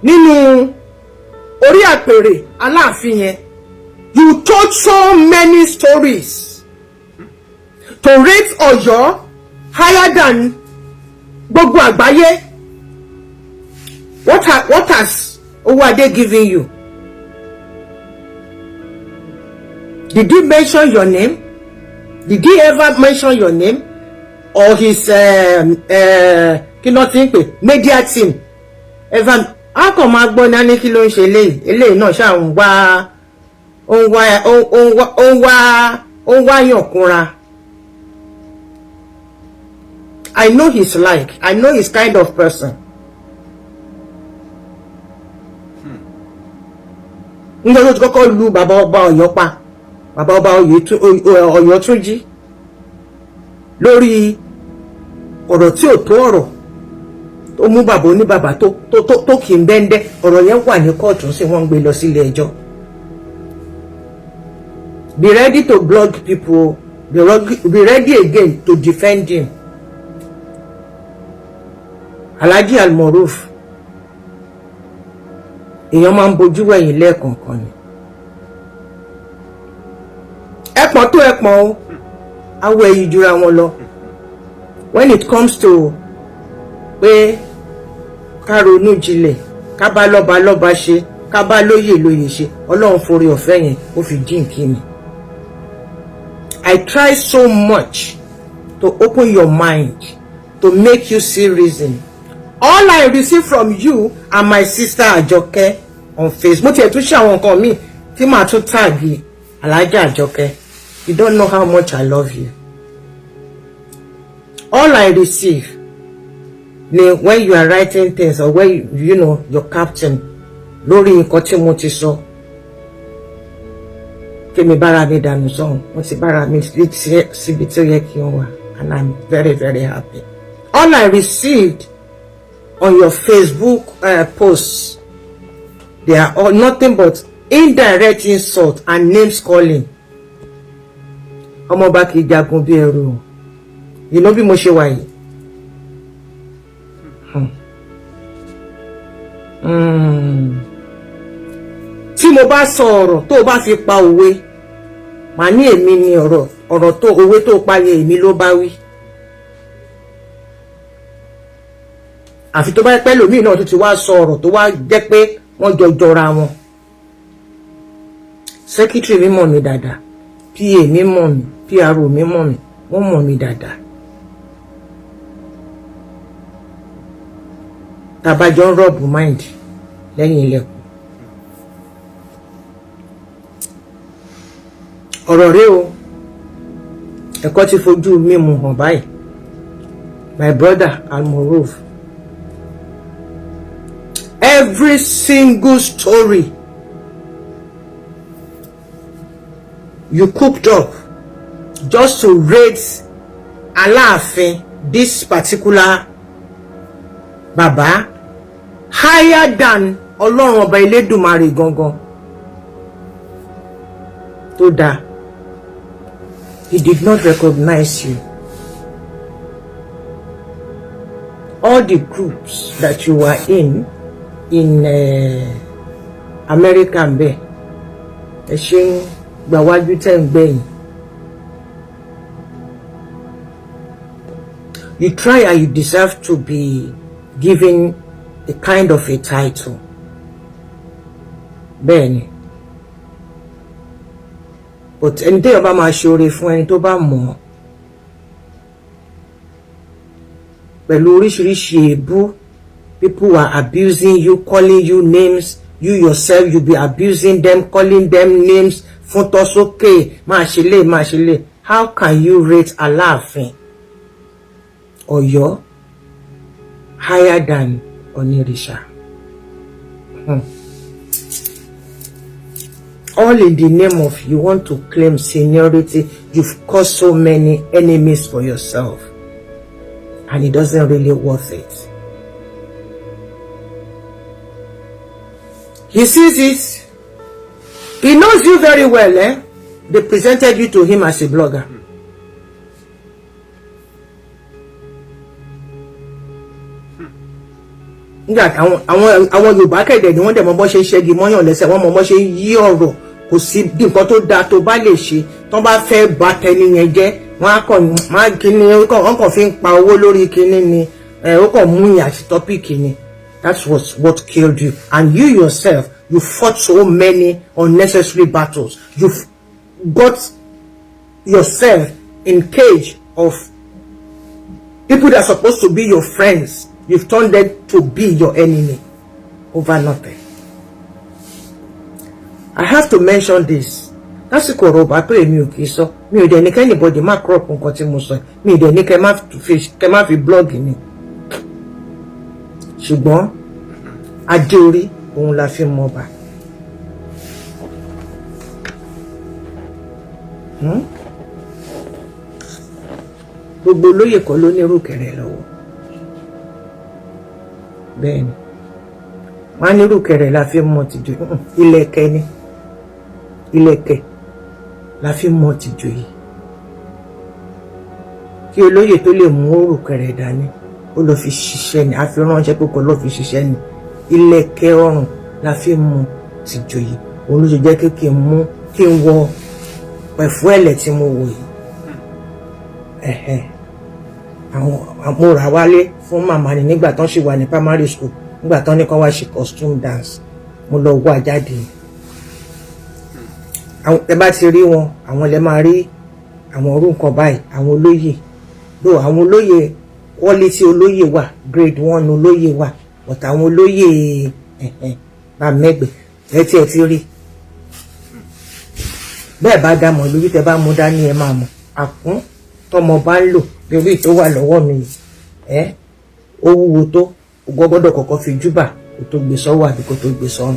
nínú orí àpèrè Aláàfin yẹn, you told so many stories to rate Ọ̀yọ́ higher than gbogbo àgbáyé. What has Owóadé given you? Did he mention your name? Did he ever mention your name or his kí ló ti ń pè, media team ever? A kàn máa gbọ́ ní, á ní kí ló ń ṣe eléyìí? Eléyìí náà ṣáà ń wá, ó ń wá, ó ń wá, ó ń wá, ó ń wá yàn kúnra. I know his like, I know his kind of person. Nígbà tó ti kọ́kọ́ lu bàbá ọba Ọ̀yọ́ pa, bàbá ọba Ọ̀yọ́túnjí, lórí ọ̀rọ̀ tí ò tó ọ̀rọ̀ tó mú bàbá oníbàbà tó kì í bẹ́ńdẹ́. Ọ̀rọ̀ yẹn wà ní kóòtù sí, wọ́n ń gbé lọ sílé ẹjọ́. Be ready to blog people, be ready again to defend him. Alhaji Almoruf, èèyàn máa ń bojú wẹ̀yìn lẹ́ẹ̀kọ̀ọ̀kan ni. Ẹpọ̀n tó ẹpọ̀n o, awọ ẹ̀yìn jura wọn lọ. When it comes to pé ká ronú jinlẹ̀, ká bá lọ́ba lọ́ba ṣe, ká bá lóyè lóyè ṣe, Ọlọ́run forí ọ̀fẹ́ yẹn ó fi jíǹkí mi. I try so much to open your mind, to make you see reason. All I receive from you and my sister Àjọkẹ́ on Facebook, mo tiẹ̀ tún ṣe àwọn nǹkan míì tí màá tún tag Alhaja Àjọkẹ́. You don't know how much I love you. All I receive ni when you are writing things or when you know your captain lórí nǹkan tí mo ti sọ, kémi bára mi dànù sọ̀hún, mo ti bára mi síbi tí ó yẹ kí n wà, and I'm very, very happy. All I received on your Facebook posts, they are all nothing but indirect insult and names calling. Ọmọọba kì í jagun bí ẹrú o. You know bí mo ṣe wà yìí. Tí mo bá sọ ọ̀rọ̀ tó o bá fi pa òwe, màá ní èmi ni ọ̀rọ̀ ọ̀rọ̀ tó òwe tó pa yẹ, èmi ló bá wí. Àfi tó bá pẹ́ lòmíì náà tó ti wá sọ ọ̀rọ̀ tó wá jẹ́ pé wọ́n jọ jọra wọn. Secretary mi mọ̀ mí dáadáa, PA mi mọ̀ mí, PRO mi mọ̀ mí, wọ́n mọ̀ mí dáadáa. Tàbájọ́ ń rub mind lẹ́yìn ilẹ̀kùn. Ọ̀rọ̀ rẹ o, ẹ̀kọ́ ti fojú mímu hàn báyìí. My brother Almoruf, every single story you cooked up just to raise Aláàfin, this particular baba, higher than Ọlọ́run ọba Elédùmarè gangan tó dáa. He did not recognize you. All the groups that you were in America ń bẹ, ẹ ṣe ń gbàwájú tẹ́ ń gbẹ̀yìn. You try and you deserve to be given a kind of a title. Bẹ́ẹ̀ni. But ẹni téèyàn bá máa ṣe oore fún, ẹni tó bá mọ̀ ọ́ pẹ̀lú oríṣiríṣi èébú, people are abusing you, calling you names. You yourself, you be abusing them, calling them names, fún tọ́ sókè, máa ṣe lé, máa ṣe lé. How can you rate Aláàfin Ọ̀yọ́ higher than Onírìṣà? All in the name of you want to claim seniority. You've caused so many enemies for yourself, and it doesn't really worth it. He sees it. He knows you very well, eh? They presented you to him as a blogger. Nígbà àwọn Yorùbá kẹ̀dẹ̀ ni wọ́n dẹ̀ mọ bọ́ ṣe ń ṣẹ́gi mọ́yàn lẹ́sẹ̀, wọ́n mọ bọ́ ṣe ń yí ọ̀rọ̀. Kò sí bí nǹkan tó dáa tó bá lè ṣe, tó bá fẹ́ bà tẹni yẹn jẹ́, wọ́n á kàn má kíní, wọ́n kàn fi ń pa owó lórí kíní ni, ó kàn mú yàn àti topic ni. That's what killed you. And you yourself, you fought so many unnecessary battles. You've got yourself in cage of people that are supposed to be your friends. You've turned them to be your enemy over nothing. I have to mention this. Lásìkò ọ̀rọ̀ ọba tó, èmi ò kì í sọ, mi ò dẹ̀ ní k'anybody má crop nǹkan tí mo sọ, mi ò dẹ̀ ní kẹ́ má fi blog ni, ṣùgbọ́n adé orí òun la fi mọ ọba. Hmm? Gbogbo olóyè kọ́ ló ní ìrùkẹ̀rẹ̀ lọ́wọ́. Bẹ́ẹ̀ ni, wọ́n á ní ìrùkẹ̀rẹ̀ la fi mọ tìjòyè. Ìlẹ̀kẹ̀ ni, ìlẹ̀kẹ̀ la fi mọ tìjòyè. Kí olóyè tó lè mú ìrùkẹ̀rẹ̀ dání, ó lọ fi ṣiṣẹ́ ni, a fi ránṣẹ́ pé kó lọ fi ṣiṣẹ́ ni. Ìlẹ̀kẹ̀ ọrùn la fi mọ tìjòyè. Òun ló ṣe jẹ́ kí n mú kí n wọ pẹ̀fú ẹ̀lẹ̀ tí mo wò yìí. Ẹ̀hẹ̀n, àwọn mo rà wálé fún màmá ni nígbà tán ṣì wà ní primary school, nígbà tán ní kán wá ṣe costume dance, mo lọ wá jáde. Àwọn ẹ bá ti rí wọn, àwọn lè máa rí àwọn orú nǹkan báyìí. Àwọn olóyè ló, àwọn olóyè quality olóyè wà, grade one olóyè wà, but àwọn olóyè, ẹ̀hẹ̀n, bá mẹ́gbẹ̀ẹ́ ẹ tí ẹ ti rí bẹ́ẹ̀ bá dá mọ̀ lójú, tẹ bá mú dání, ẹ máa mọ̀. Àkún tọmọ bá ń lò lórí tó wà lọ́wọ́ mi yìí, ẹ ó wúwo tó, o gbọ́dọ̀ kọ́kọ́ fi júbà kó tó gbé sọ́wọ́ àbí kó tó gbé sọ́rùn.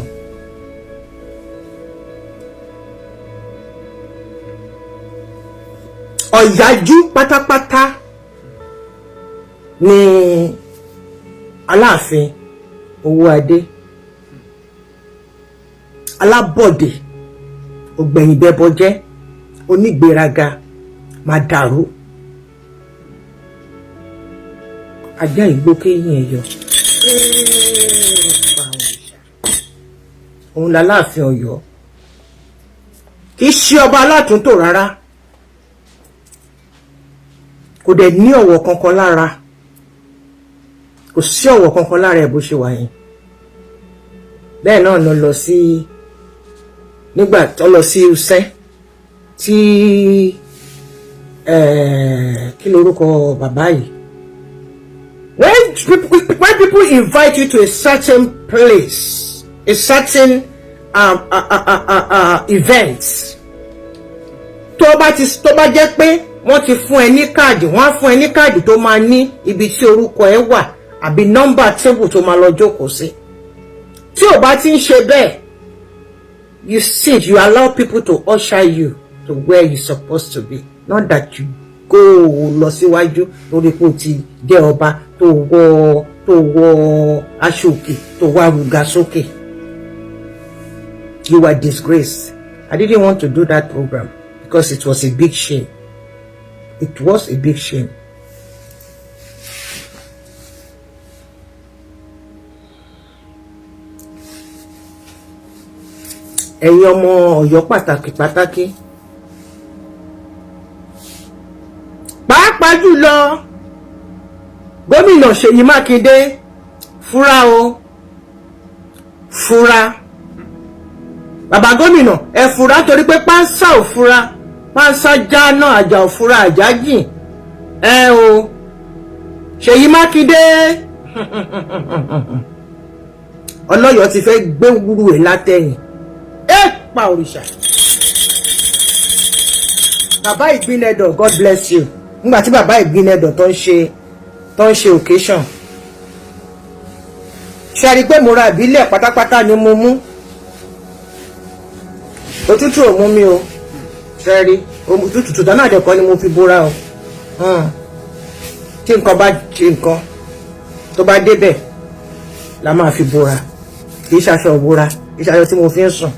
Ọ̀yájú pátápátá ni Aláàfin Owóadé, alábọ̀dé, ògbẹ̀yìnbẹ́bọjẹ́, onígbéraga, máa dàrú ajá ìgbókéyìn ẹ̀yọ. Òun làláàfin Ọ̀yọ́, kì í ṣe ọba alátúntò rárá, kò dẹ̀ ní ọ̀wọ̀ kankan lára, kò sí ọ̀wọ̀ kankan lára ẹ̀ bó ṣe wà yẹn. Bẹ́ẹ̀ náà ló lọ sí nígbà tó lọ sí Usẹ́ tí, kí lorúkọ bàbá yìí? When people invite you to a certain place, a certain event, tó bá jẹ́ pé wọ́n ti fún ẹ ní káàdì, wọ́n á fún ẹ ní káàdì tó máa ní ibi tí orúkọ ẹ wà àbí nọ́mbà table tó máa lọ jókòó sí. Tí ò bá ti ń ṣe bẹ́ẹ̀, you sit, you allow people to usher you to where you supposed to be, not that you go lọ síwájú lórí pé o ti jẹ́ ọba, tó wọ aṣọ òkè, tó wá ruga sókè. You were disgraced. I didn't want to do that program because it was a big shame. It was a big shame. Ẹ̀yin ọmọ Ọ̀yọ́ pàtàkì pàtàkì, pàápàá jùlọ Gómìnà Ṣèyí Mákindé, fúra o, fúra. Bàbá gómìnà, ẹ fura, torí pé pánsá ò fura, pánsá já náà, àjà ò fura, àjà jìn ẹ o. Ṣèyí Mákindé, ọlọ́yọ̀ ti fẹ́ gbé wúrú ẹ̀ látẹ̀yìn ẹ pa òrìṣà. Bàbá Ìgbínẹdọ̀, God bless you. Nígbà tí bàbá Ìgbínẹdọ̀ tó ń ṣe occasion, ṣe rí i pé mo ra ìbílẹ̀ pátápátá ni mo mú. Òtútù ò mú mi o. Ṣe rí òtútù tó dáná àdẹ̀kọ́ ni mo fi bóra o. Tí nǹkan bá ṣe nǹkan tó bá débẹ̀ la máa fi bóra, kì í ṣaṣọ ìbora, kì í ṣaṣọ tí mo fi ń sùn.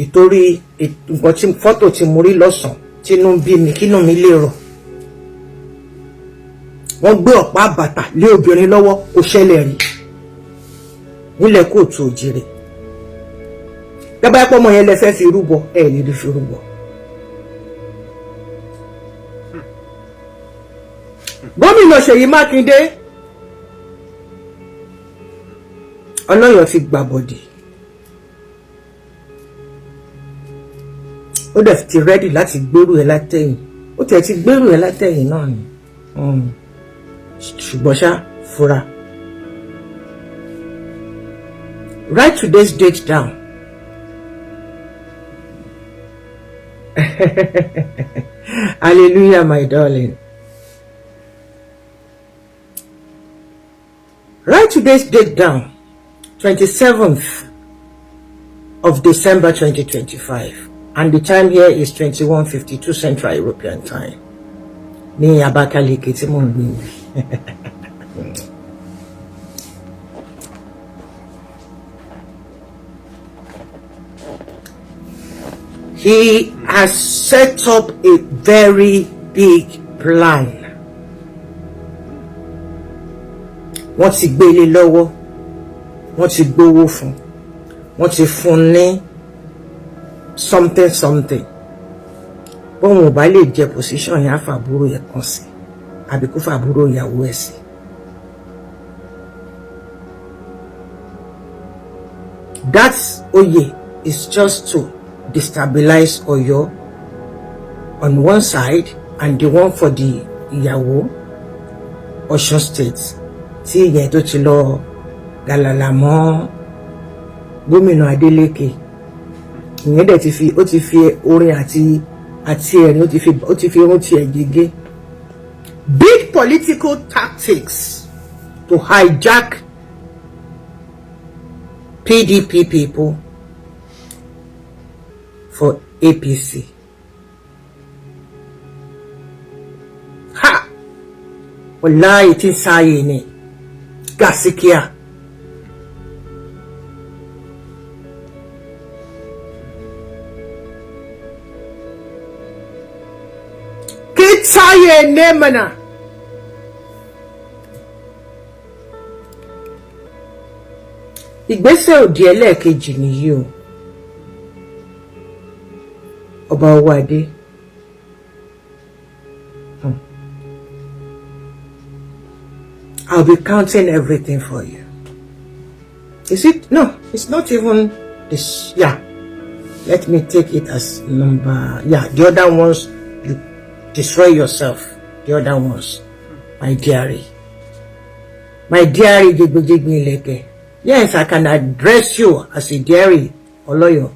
Ìtorí nǹkan tí fọ́tò tí mo rí lọ́sàn-án, tínú ń bí mi, kínú mi lè rọ̀. Wọ́n gbé ọ̀pá bàtà lé obìnrin lọ́wọ́, kò ṣẹlẹ̀ rí nílẹ̀ kóòtù òjìrè. Bẹ́ẹ̀ bá pọ́ ọmọ yẹn lẹ fẹ́ fi rúbọ, ẹ̀ lè rí fi rúbọ. Gómìnà Ṣèyí Mákindé, ọlọ́yọ̀ ti gbàbọ̀dì, ó dẹ̀ ti ready láti gbèrú ẹ látẹ̀yìn. Ó tiẹ̀ ti gbèrú ẹ látẹ̀yìn náà ni, ṣùgbọ́n ṣá fura. Write today's date down. Hallelujah, my darling. Write today's date down, 27th of December 2025, and the time here is 21:52 Central European Time ní Abakaliki tí mò ń gbé yìí. He has set up a very big plan. Wọ́n ti gbé ilé lọ́wọ́, wọ́n ti gbowó fún, wọ́n ti fún ní something something. Bóun ò bá lè jẹ position yẹn, á fàbúrò ẹ̀ kan sí àbí kó fàbúrò ìyàwó ẹ̀ sí. That oyè is just to destabilize Ọ̀yọ́ on one side and the one for the ìyàwó, Ọ̀ṣun State, tí ìyẹn tó ti lọ gàlàlà mọ́ gómìnà Adeleke. Ìyẹn dẹ̀ ti fi, ó ti fi orin àti ẹ̀rín, ó ti fi irun tiẹ̀ gègé. Big political tactics to hijack PDP people for APC. Ha! Wallahi tinsaye ne. Gaskiya. Kitaye ne mana. Ìgbésẹ̀ òdì ẹlẹ́ẹ̀kejì nìyí o. Ọba Owóadé. I'll be counting everything for you. Is it? No, it's not even this. Yeah. Let me take it as number. Yeah, the other ones, you destroy yourself. The other ones. My dearie. My dearie Jigbijigbi Ileke. Yes, I can address you as a dearie Oloyo.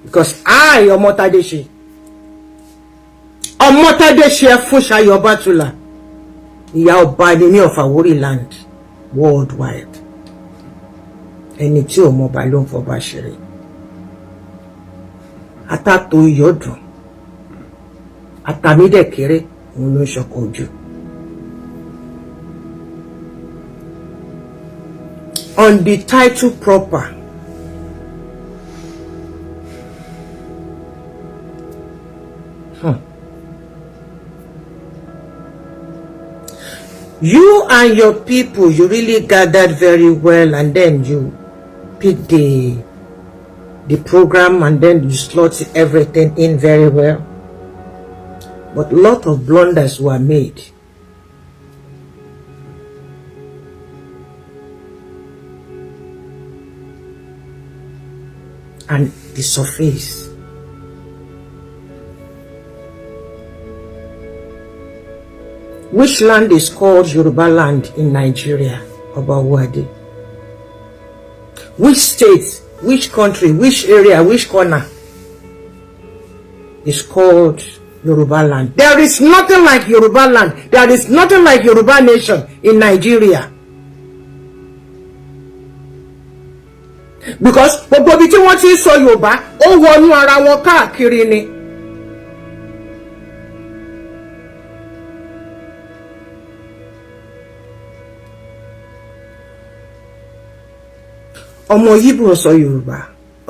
Because I, Ọmọ́tádéṣe, Ọmọ́tádéṣe Fúnṣayọ̀ Ọbátúlà, ìyá ọba ni ní of Àwórì land worldwide. Ẹni tí ò mọba ló ń fọba ṣeré. Atátó iyọ̀ dùn, àtàmídẹ̀kéré òun ló ń ṣọkọ ojú. On the title proper, You and your people, you really gathered very well, and then you picked the program, and then you slot everything in very well. But a lot of blunders were made. And the surface. Which land is called Yoruba land in Nigeria? Oba Owóadé. Which state, which country, which area, which corner is called Yoruba land? There is nothing like Yoruba land. There is nothing like Yoruba nation in Nigeria. Because gbogbo ibi tí wọ́n ti ń sọ Yorùbá, ó wọnú ara wọn káàkiri ni. Ọmọ Yíbò ń sọ Yorùbá,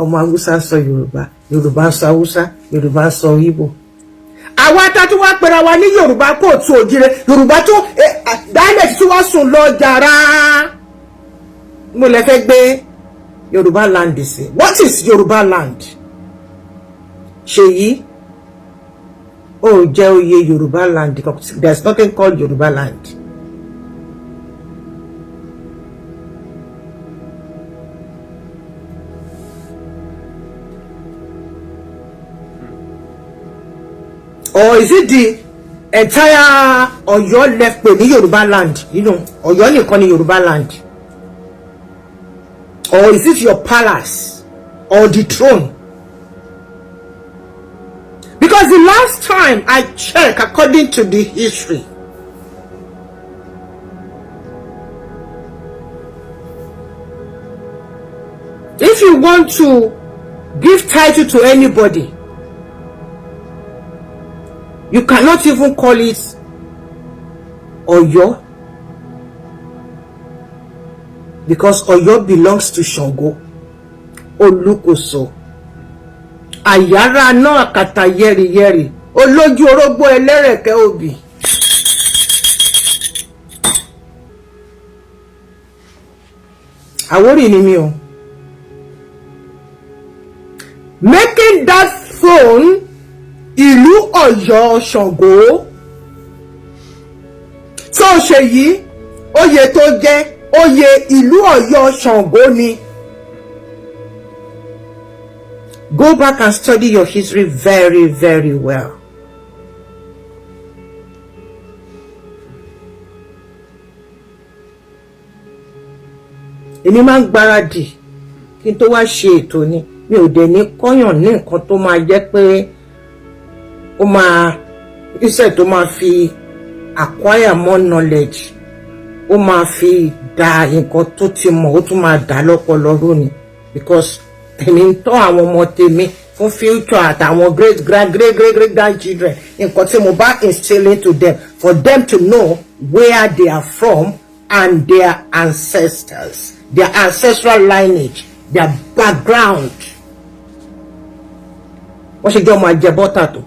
ọmọ Haúsá ń sọ Yorùbá, Yorùbá ń sọ Haúsá, Yorùbá ń sọ Yíbò. Àwa tá tún wá pera wa ní Yorùbá káàárọ̀ oòjíire, Yorùbá tó dialect tí wọ́n sùn lọ jàrá, mo lè fẹ́ gbé Yorùbá land sí. What is Yorùbá land? Ṣèyí ó jẹ́ oyè Yorùbá land. There is nothing called Yorùbá land. Or is it the entire Ọ̀yọ́ left pè ní Yorùbá land? Ọ̀yọ́ nìkan ní Yorùbá land, or is it your palace or the throne? Because the last time I check, according to the history, if you want to Give title to anybody. You cannot even call it Ọ̀yọ́, because Ọ̀yọ́ belongs to Ṣàngó Olúkòso, àyàrá náà kàtà yẹ́rìyẹ́rì, olójú orógbó, ẹlẹ́rẹ̀kẹ́ obì. Àwórì ni mi o. Making that throne ìlú Ọ̀yọ́ Ṣàngó tó ṣe yìí, oyè tó jẹ́ oyè ìlú Ọ̀yọ́ Ṣàngó ni. Go back and study your history very, very well. Èmi máa ń gbáradì kí n tó wá ṣe ètò ni. Mi ò dẹ̀ ní kọ́yàn ní nǹkan tó máa jẹ́ pé ó máa iṣẹ́ tó máa fi acquire more knowledge, ó máa fi da nǹkan tó ti mọ̀, ó tún máa dà lọ́pọlọ rú ni, because èmi ń tọ́ àwọn ọmọ tèmi fún future àtàwọn great grand great great great grandchildren. Nǹkan tí mo bá instill into them, for them to know where they are from and their ancestors, their ancestral lineage, their background. Wọ́n ṣe jẹ́ ọmọ ajẹ bọ́tà tó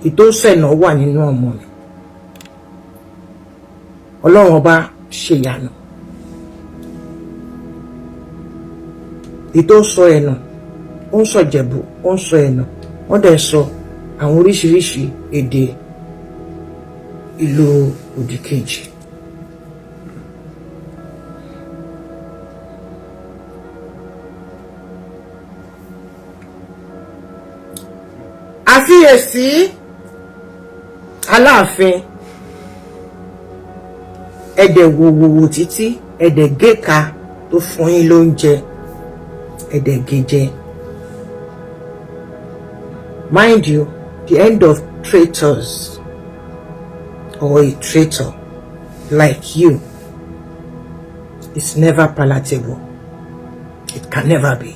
ìtòsẹ̀nà wà nínú ọmọ mi. Ọlọ́run Ọba ṣèyànà ìtò ń sọ ẹ̀nà, ó ń sọ Ìjẹ̀bú, ó ń sọ ẹ̀nà, wọ́n dẹ̀ sọ àwọn oríṣiríṣi èdè ìlú òdìkejì. Àfiyèsí Aláàfin, ẹ̀dẹ̀ wòwòwò títí ẹ̀dẹ̀ géka tó fún yín lóúnjẹ, ẹ̀dẹ̀ gèjẹ. Mind you, the end of traitors or a traitor like you is never palatable. It can never be.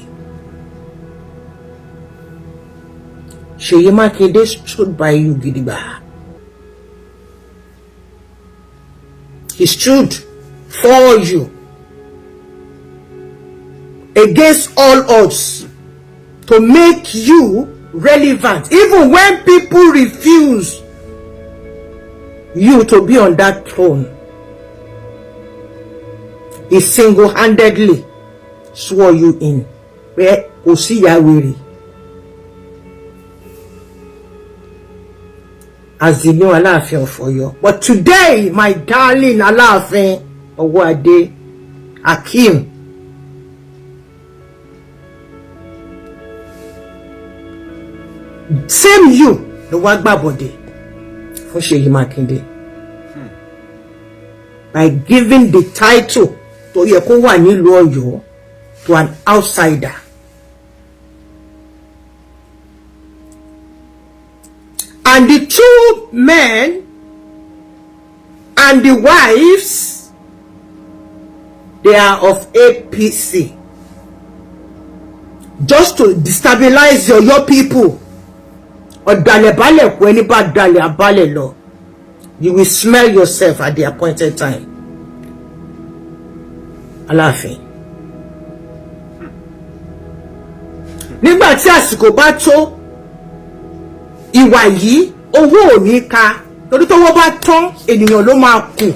Ṣèyí Mákindé stood by you gidigba. He stood for you against all odds to make you relevant, even when people refuse you to be on that throne. He single-handedly swore you in pé kò sí ìyá wèrè as the new Aláàfin of Ọ̀yọ́. But today, my darling Aláàfin Ọwọ́adé Akeem, same you ló wá gbàbọ̀dé fún Ṣèyí Mákindé by giving the title tó yẹ kó wà nílùú Ọ̀yọ́ to an outsider. And the two men and the wives, they are of APC. Just to destabilize your people. Ọ̀dàlẹ̀ balẹ̀ kú, ẹni bá dalẹ̀ abalẹ̀ lọ. You will smell yourself at the appointed time. Aláàfin. Nígbà tí àsìkò bá tó, ìwà yìí, owó ò ní ka, torí tówó bá tán, ènìyàn ló máa kù.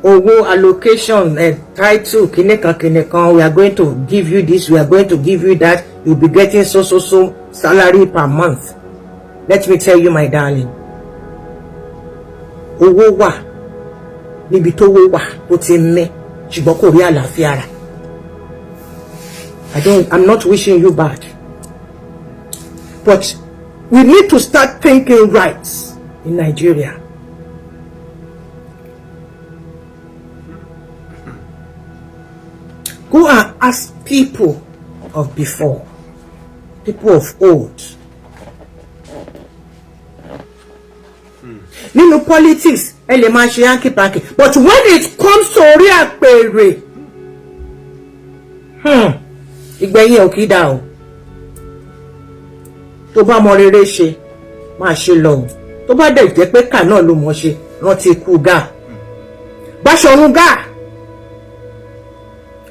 Owó allocation, title, kìnìkan kìnìkan, we are going to give you this, we are going to give you that, you be getting so so so salary per month. Let me tell you, my darling, owó wà níbi tówó wà tó ti mẹ́, ṣùgbọ́n kò rí àlàáfíà rà. I'm not wishing you bad, but we need to start thinking right in Nigeria. Go and ask people of before, people of old. Nínú politics, Ẹ lè máa ṣe hanky panky, but when it comes to orí àpèrè, ìgbẹ̀yìn ò kì í dà o. Tó bá mọ rere ṣe, máa ṣe lọ o. Tó bá dẹ̀ jẹ́ pé kà náà ló mọ̀ ṣe, rántí ikú Gáà, Báṣọ̀run Gáà.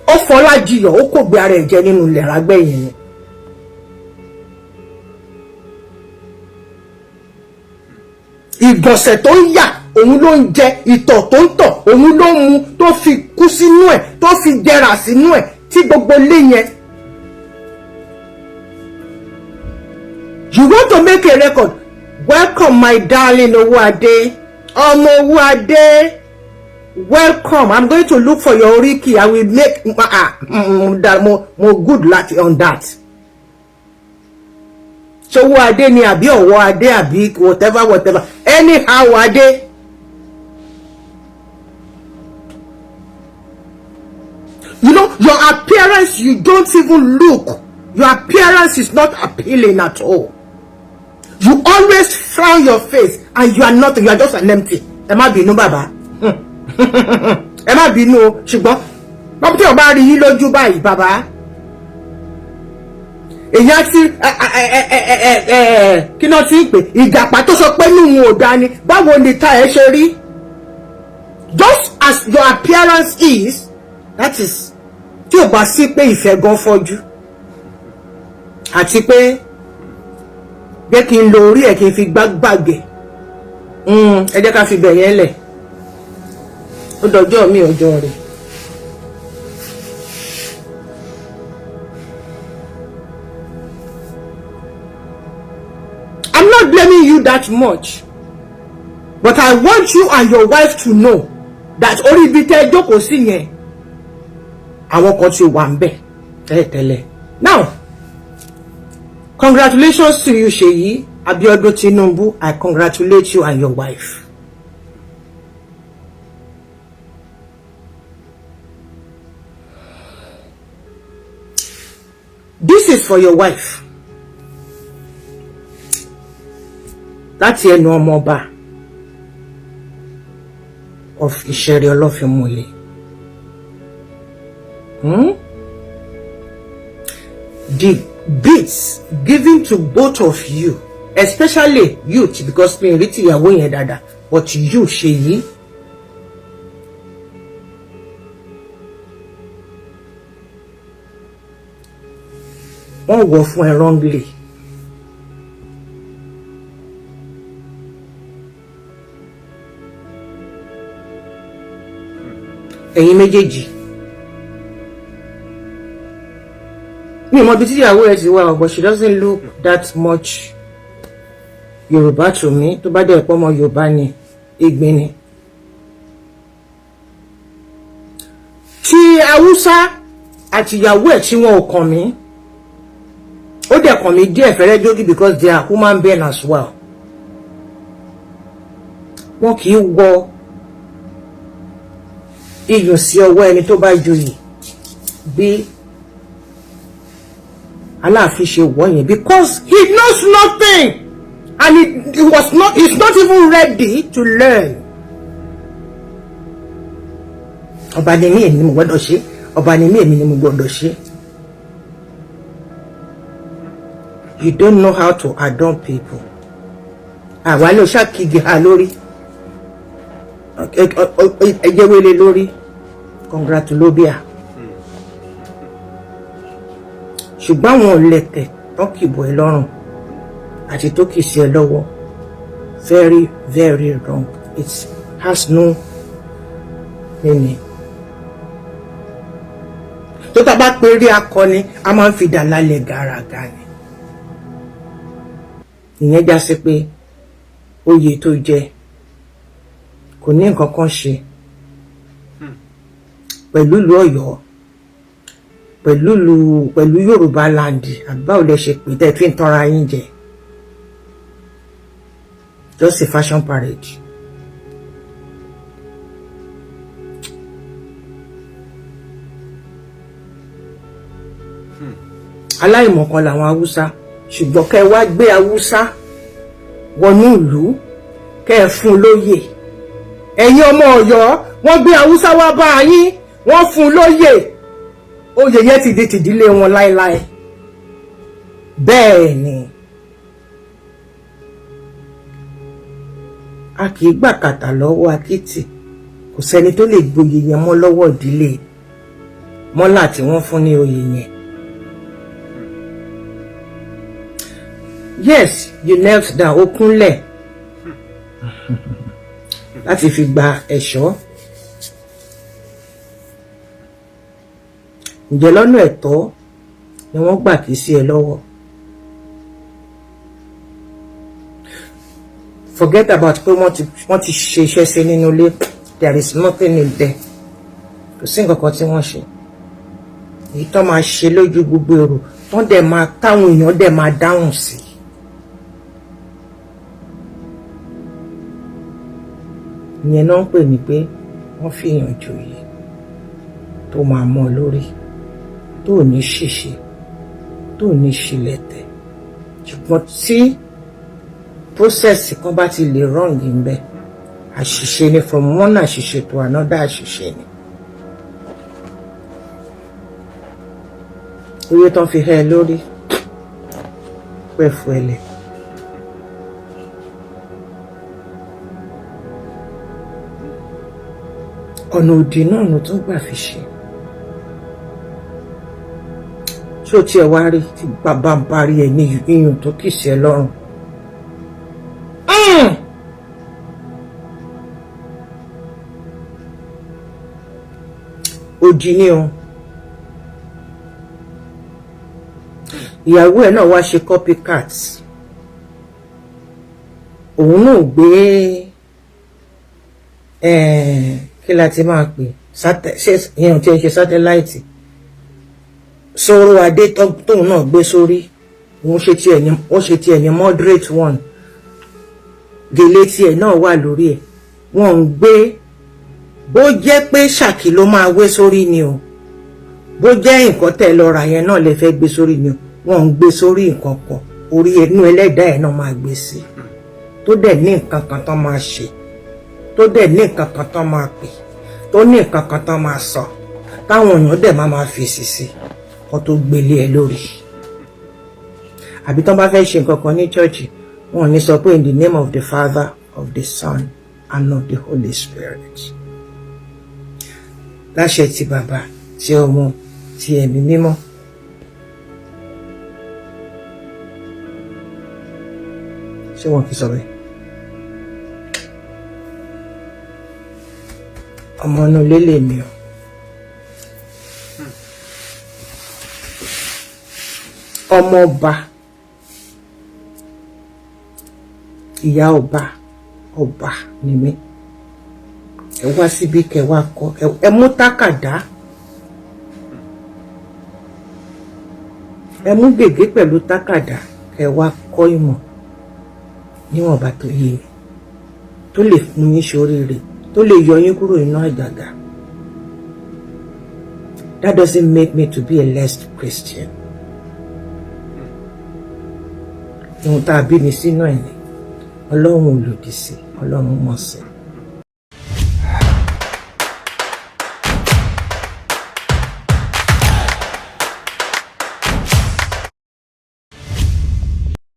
Ó fọlá jiyọ̀, ó kò gbé ara ẹ̀ jẹ nínú ilẹ̀ rágbẹ̀yìn ni. Ìgbọ̀nsẹ̀ tó ń yà, òun ló ń jẹ. Ìtọ̀ tó ń tọ̀, òun ló ń mu, tó fi kú sínú ẹ̀, tó fi jẹrà sínú ẹ̀, tí gbogbo ilé yẹn. You want to make a record. Welcome, my darling Owóadé, ọmọ Owóadé, welcome. I'm going to look for your oríkì. I will make that more good luck on that. Ṣowó adé ni àbí ọ̀wọ́ adé àbí whatever, whatever, anyhow adé. You know, your appearance, you don't even look. Your appearance is not appealing at all. You always frown your face and you are not, you are just an empty. Ẹ má bínú, bàbá. Ẹ má bínú o, ṣùgbọ́n báwo tí o bá rí yín lójú báyìí, bàbá, èyàn ti kí náà ti ń pè ìjàpá tó sọ pé nùhun ò dání, báwo ni ta ẹ ṣe rí? Just as your appearance is, that is, tí ò bá sí pé ìfẹ́ gan fọ́jú àti pé jẹ́ kí n lo orí ẹ̀ kí n fi gbá gbàgbẹ́. Ẹ jẹ́ ká fi bẹ̀ yẹn lẹ̀. Ó dọjọ́ mi, ọjọ́ rẹ̀. I'm not blaming you that much, but I want you and your wife to know that orí ibi tẹ́ ẹ jókòó sí yẹn, àwọn kan ti wà ń bẹ̀ tẹ́lẹ̀tẹ́lẹ̀. Now, congratulations to you, Ṣèyí Abiodun Tinubu. I congratulate you and your wife. This is for your wife. Láti ẹnu ọmọọba of Ìṣẹ̀rẹ̀ Ọlọ́fínmúlẹ̀. The beads given to both of you, especially you, because mi rí tìyàwó yẹn dáadáa, but you, Ṣèyí, wọ́n wọ̀ fún ẹ wrongly. Ẹ̀yin méjèèjì, mi ò mọ ibi tí ìyàwó ẹ ti wá, but she doesn't look that much Yorùbá to me. Tó bá dẹ̀ pọ́ mọ́ Yorùbá ni, ìgbín ni. Tí Haúsá àti ìyàwó ẹ̀ tí wọn ò kàn mí, ó dẹ̀ kàn mí díẹ̀ fẹ́rẹ́ jókì, because they are human being as well. Wọn kì í wọ iyùn sí ọwọ́ ẹni tó bá joyè bí Aláàfin ṣe wọ̀ yẹn, because he knows nothing and he was not he's not even ready to learn. Ọba ni mí, èmi ni mo gbọ́dọ̀ ṣe. Ọba ni mí, èmi ni mo gbọ́dọ̀ ṣe. You don't know how to adorn people. Àwa ló ṣàkíyè ha lórí ẹjẹwélé lórí. Congratulobia. Ṣùgbọ́n àwọn ọ̀lẹ̀kẹ̀ tó kìbọ̀ ẹ lọ́rùn àti tó kì sí ẹ lọ́wọ́, very, very wrong. It has no meaning. Tó tá bá pé rí akọni, a máa ń fi dà lálẹ́ gàràgà ni. Ìyẹn já sí pé oyè tó jẹ kò ní nǹkan kan ṣe pẹ̀lú ìlú Ọ̀yọ́, pẹ̀lú Yorùbá land. Àbáwò lẹ ṣe pé tẹ́ fi ń tanra yín jẹ? Just a fashion parade. Aláìmọ̀kan làwọn Haúsá, ṣùgbọ́n kẹ́ ẹ wá gbé Haúsá wọnú ìlú, kẹ́ ẹ fún lóyè. Ẹ̀yin ọmọ Ọ̀yọ́, wọ́n gbé Haúsá wá bá yín, wọ́n fún un lóyè. Oyè yẹn ti di tìdílé wọn láéláé. Bẹ́ẹ̀ ni, a kì í gbà kàtà lọ́wọ́ akitì. Kò sẹ́ni tó lè gboyè yẹn mọ́ lọ́wọ́ ìdílé mọ́là tí wọ́n fún ní oyè yẹn. Yes, you knelt down, ó kúnlẹ̀ láti fi gba ẹ̀ṣọ́. Ǹjẹ́ lọ́nà ẹ̀tọ́ ni wọ́n gbà kí sí ẹ lọ́wọ́? Forget about pé wọ́n ti ṣe iṣẹ́ sí nínú ilé. There is nothing in there. Kò sí nǹkan kan tí wọ́n ṣe, èyí tó máa ṣe lójú gbogbo èrò tó dẹ̀ máa táwọn èèyàn dẹ̀ máa dáhùn sí. Ìyẹn náà ń pè ní pé wọ́n fi èèyàn joyè tó máa mọ́ lórí, tó ní ṣìṣe, tó ní ṣìlẹ̀tẹ̀. Ṣùgbọ́n tí process kan bá ti lè wrong ń bẹ, àṣìṣe ni, from one àṣìṣe to another àṣìṣe ni. Ewé tán fi hẹ́ ẹ lórí pẹ̀fù ẹlẹ̀. Ọ̀nà òdì náà ló tún gbà fi ṣe. Ṣó tiẹ̀ wá rí tí bàbá ń parí ẹ̀ ní iyùn tó kì sí ẹ lọ́rùn? Òdì ni o. Ìyàwó ẹ̀ náà wá ṣe copycat. Òun náà gbé, kí la ti máa pè, ìyẹn tí ẹ ṣe satellite sọ̀rọ̀ adé tóun náà gbé sórí. Òun ṣe tiẹ̀ ní, ó ṣe tiẹ̀ ní moderate one. Gèlè tiẹ̀ náà wà lórí ẹ̀. Wọ́n ń gbé, bó jẹ́ pé ṣàkì ló máa wé sórí ni o, bó jẹ́ nǹkan tẹ́ lọ rà yẹn náà lè fẹ́ gbé sórí ni o, wọ́n ń gbé sórí nǹkan kan, orí inú ẹlẹ́dàá ẹ̀ náà máa gbé sí, tó dẹ̀ ní nǹkan kan tán máa ṣe, tó dẹ̀ ní nǹkan kan tán máa pè, tó ní nǹkan kan tán máa sọ, táwọn èèyàn dẹ̀ máa máa fèsì sí kó tó gbélé ẹ lórí. Àbí tán bá fẹ́ ṣe nǹkan kan ní church, wọn ò ní sọ pé, "In the name of the Father, of the Son and of the Holy Spirit," láṣẹ ti Bàbá, ti Ọmọ, ti Ẹ̀mí Mímọ́. Ṣé wọn kì í sọ bẹ́ẹ̀? Ọmọ inú ilé lèmi o. Ọmọ ọba, ìyá ọba, ọba ni mí. Ẹ wá síbí kẹ wá kọ, ẹ mú tákàdá, ẹ mú gègé pẹ̀lú tákàdá, kẹ wá kọ́ ìmọ̀ níwọ̀nba tó yé mi, tó lè fún yín ṣoríire, tó lè yọ yín kúrò nínú àjàgà. That doesn't make me to be a less Christian. Ohun tá a bí mi sínú ẹ̀ ni Ọlọ́run ò lòdì sí, Ọlọ́run mọ̀ sí.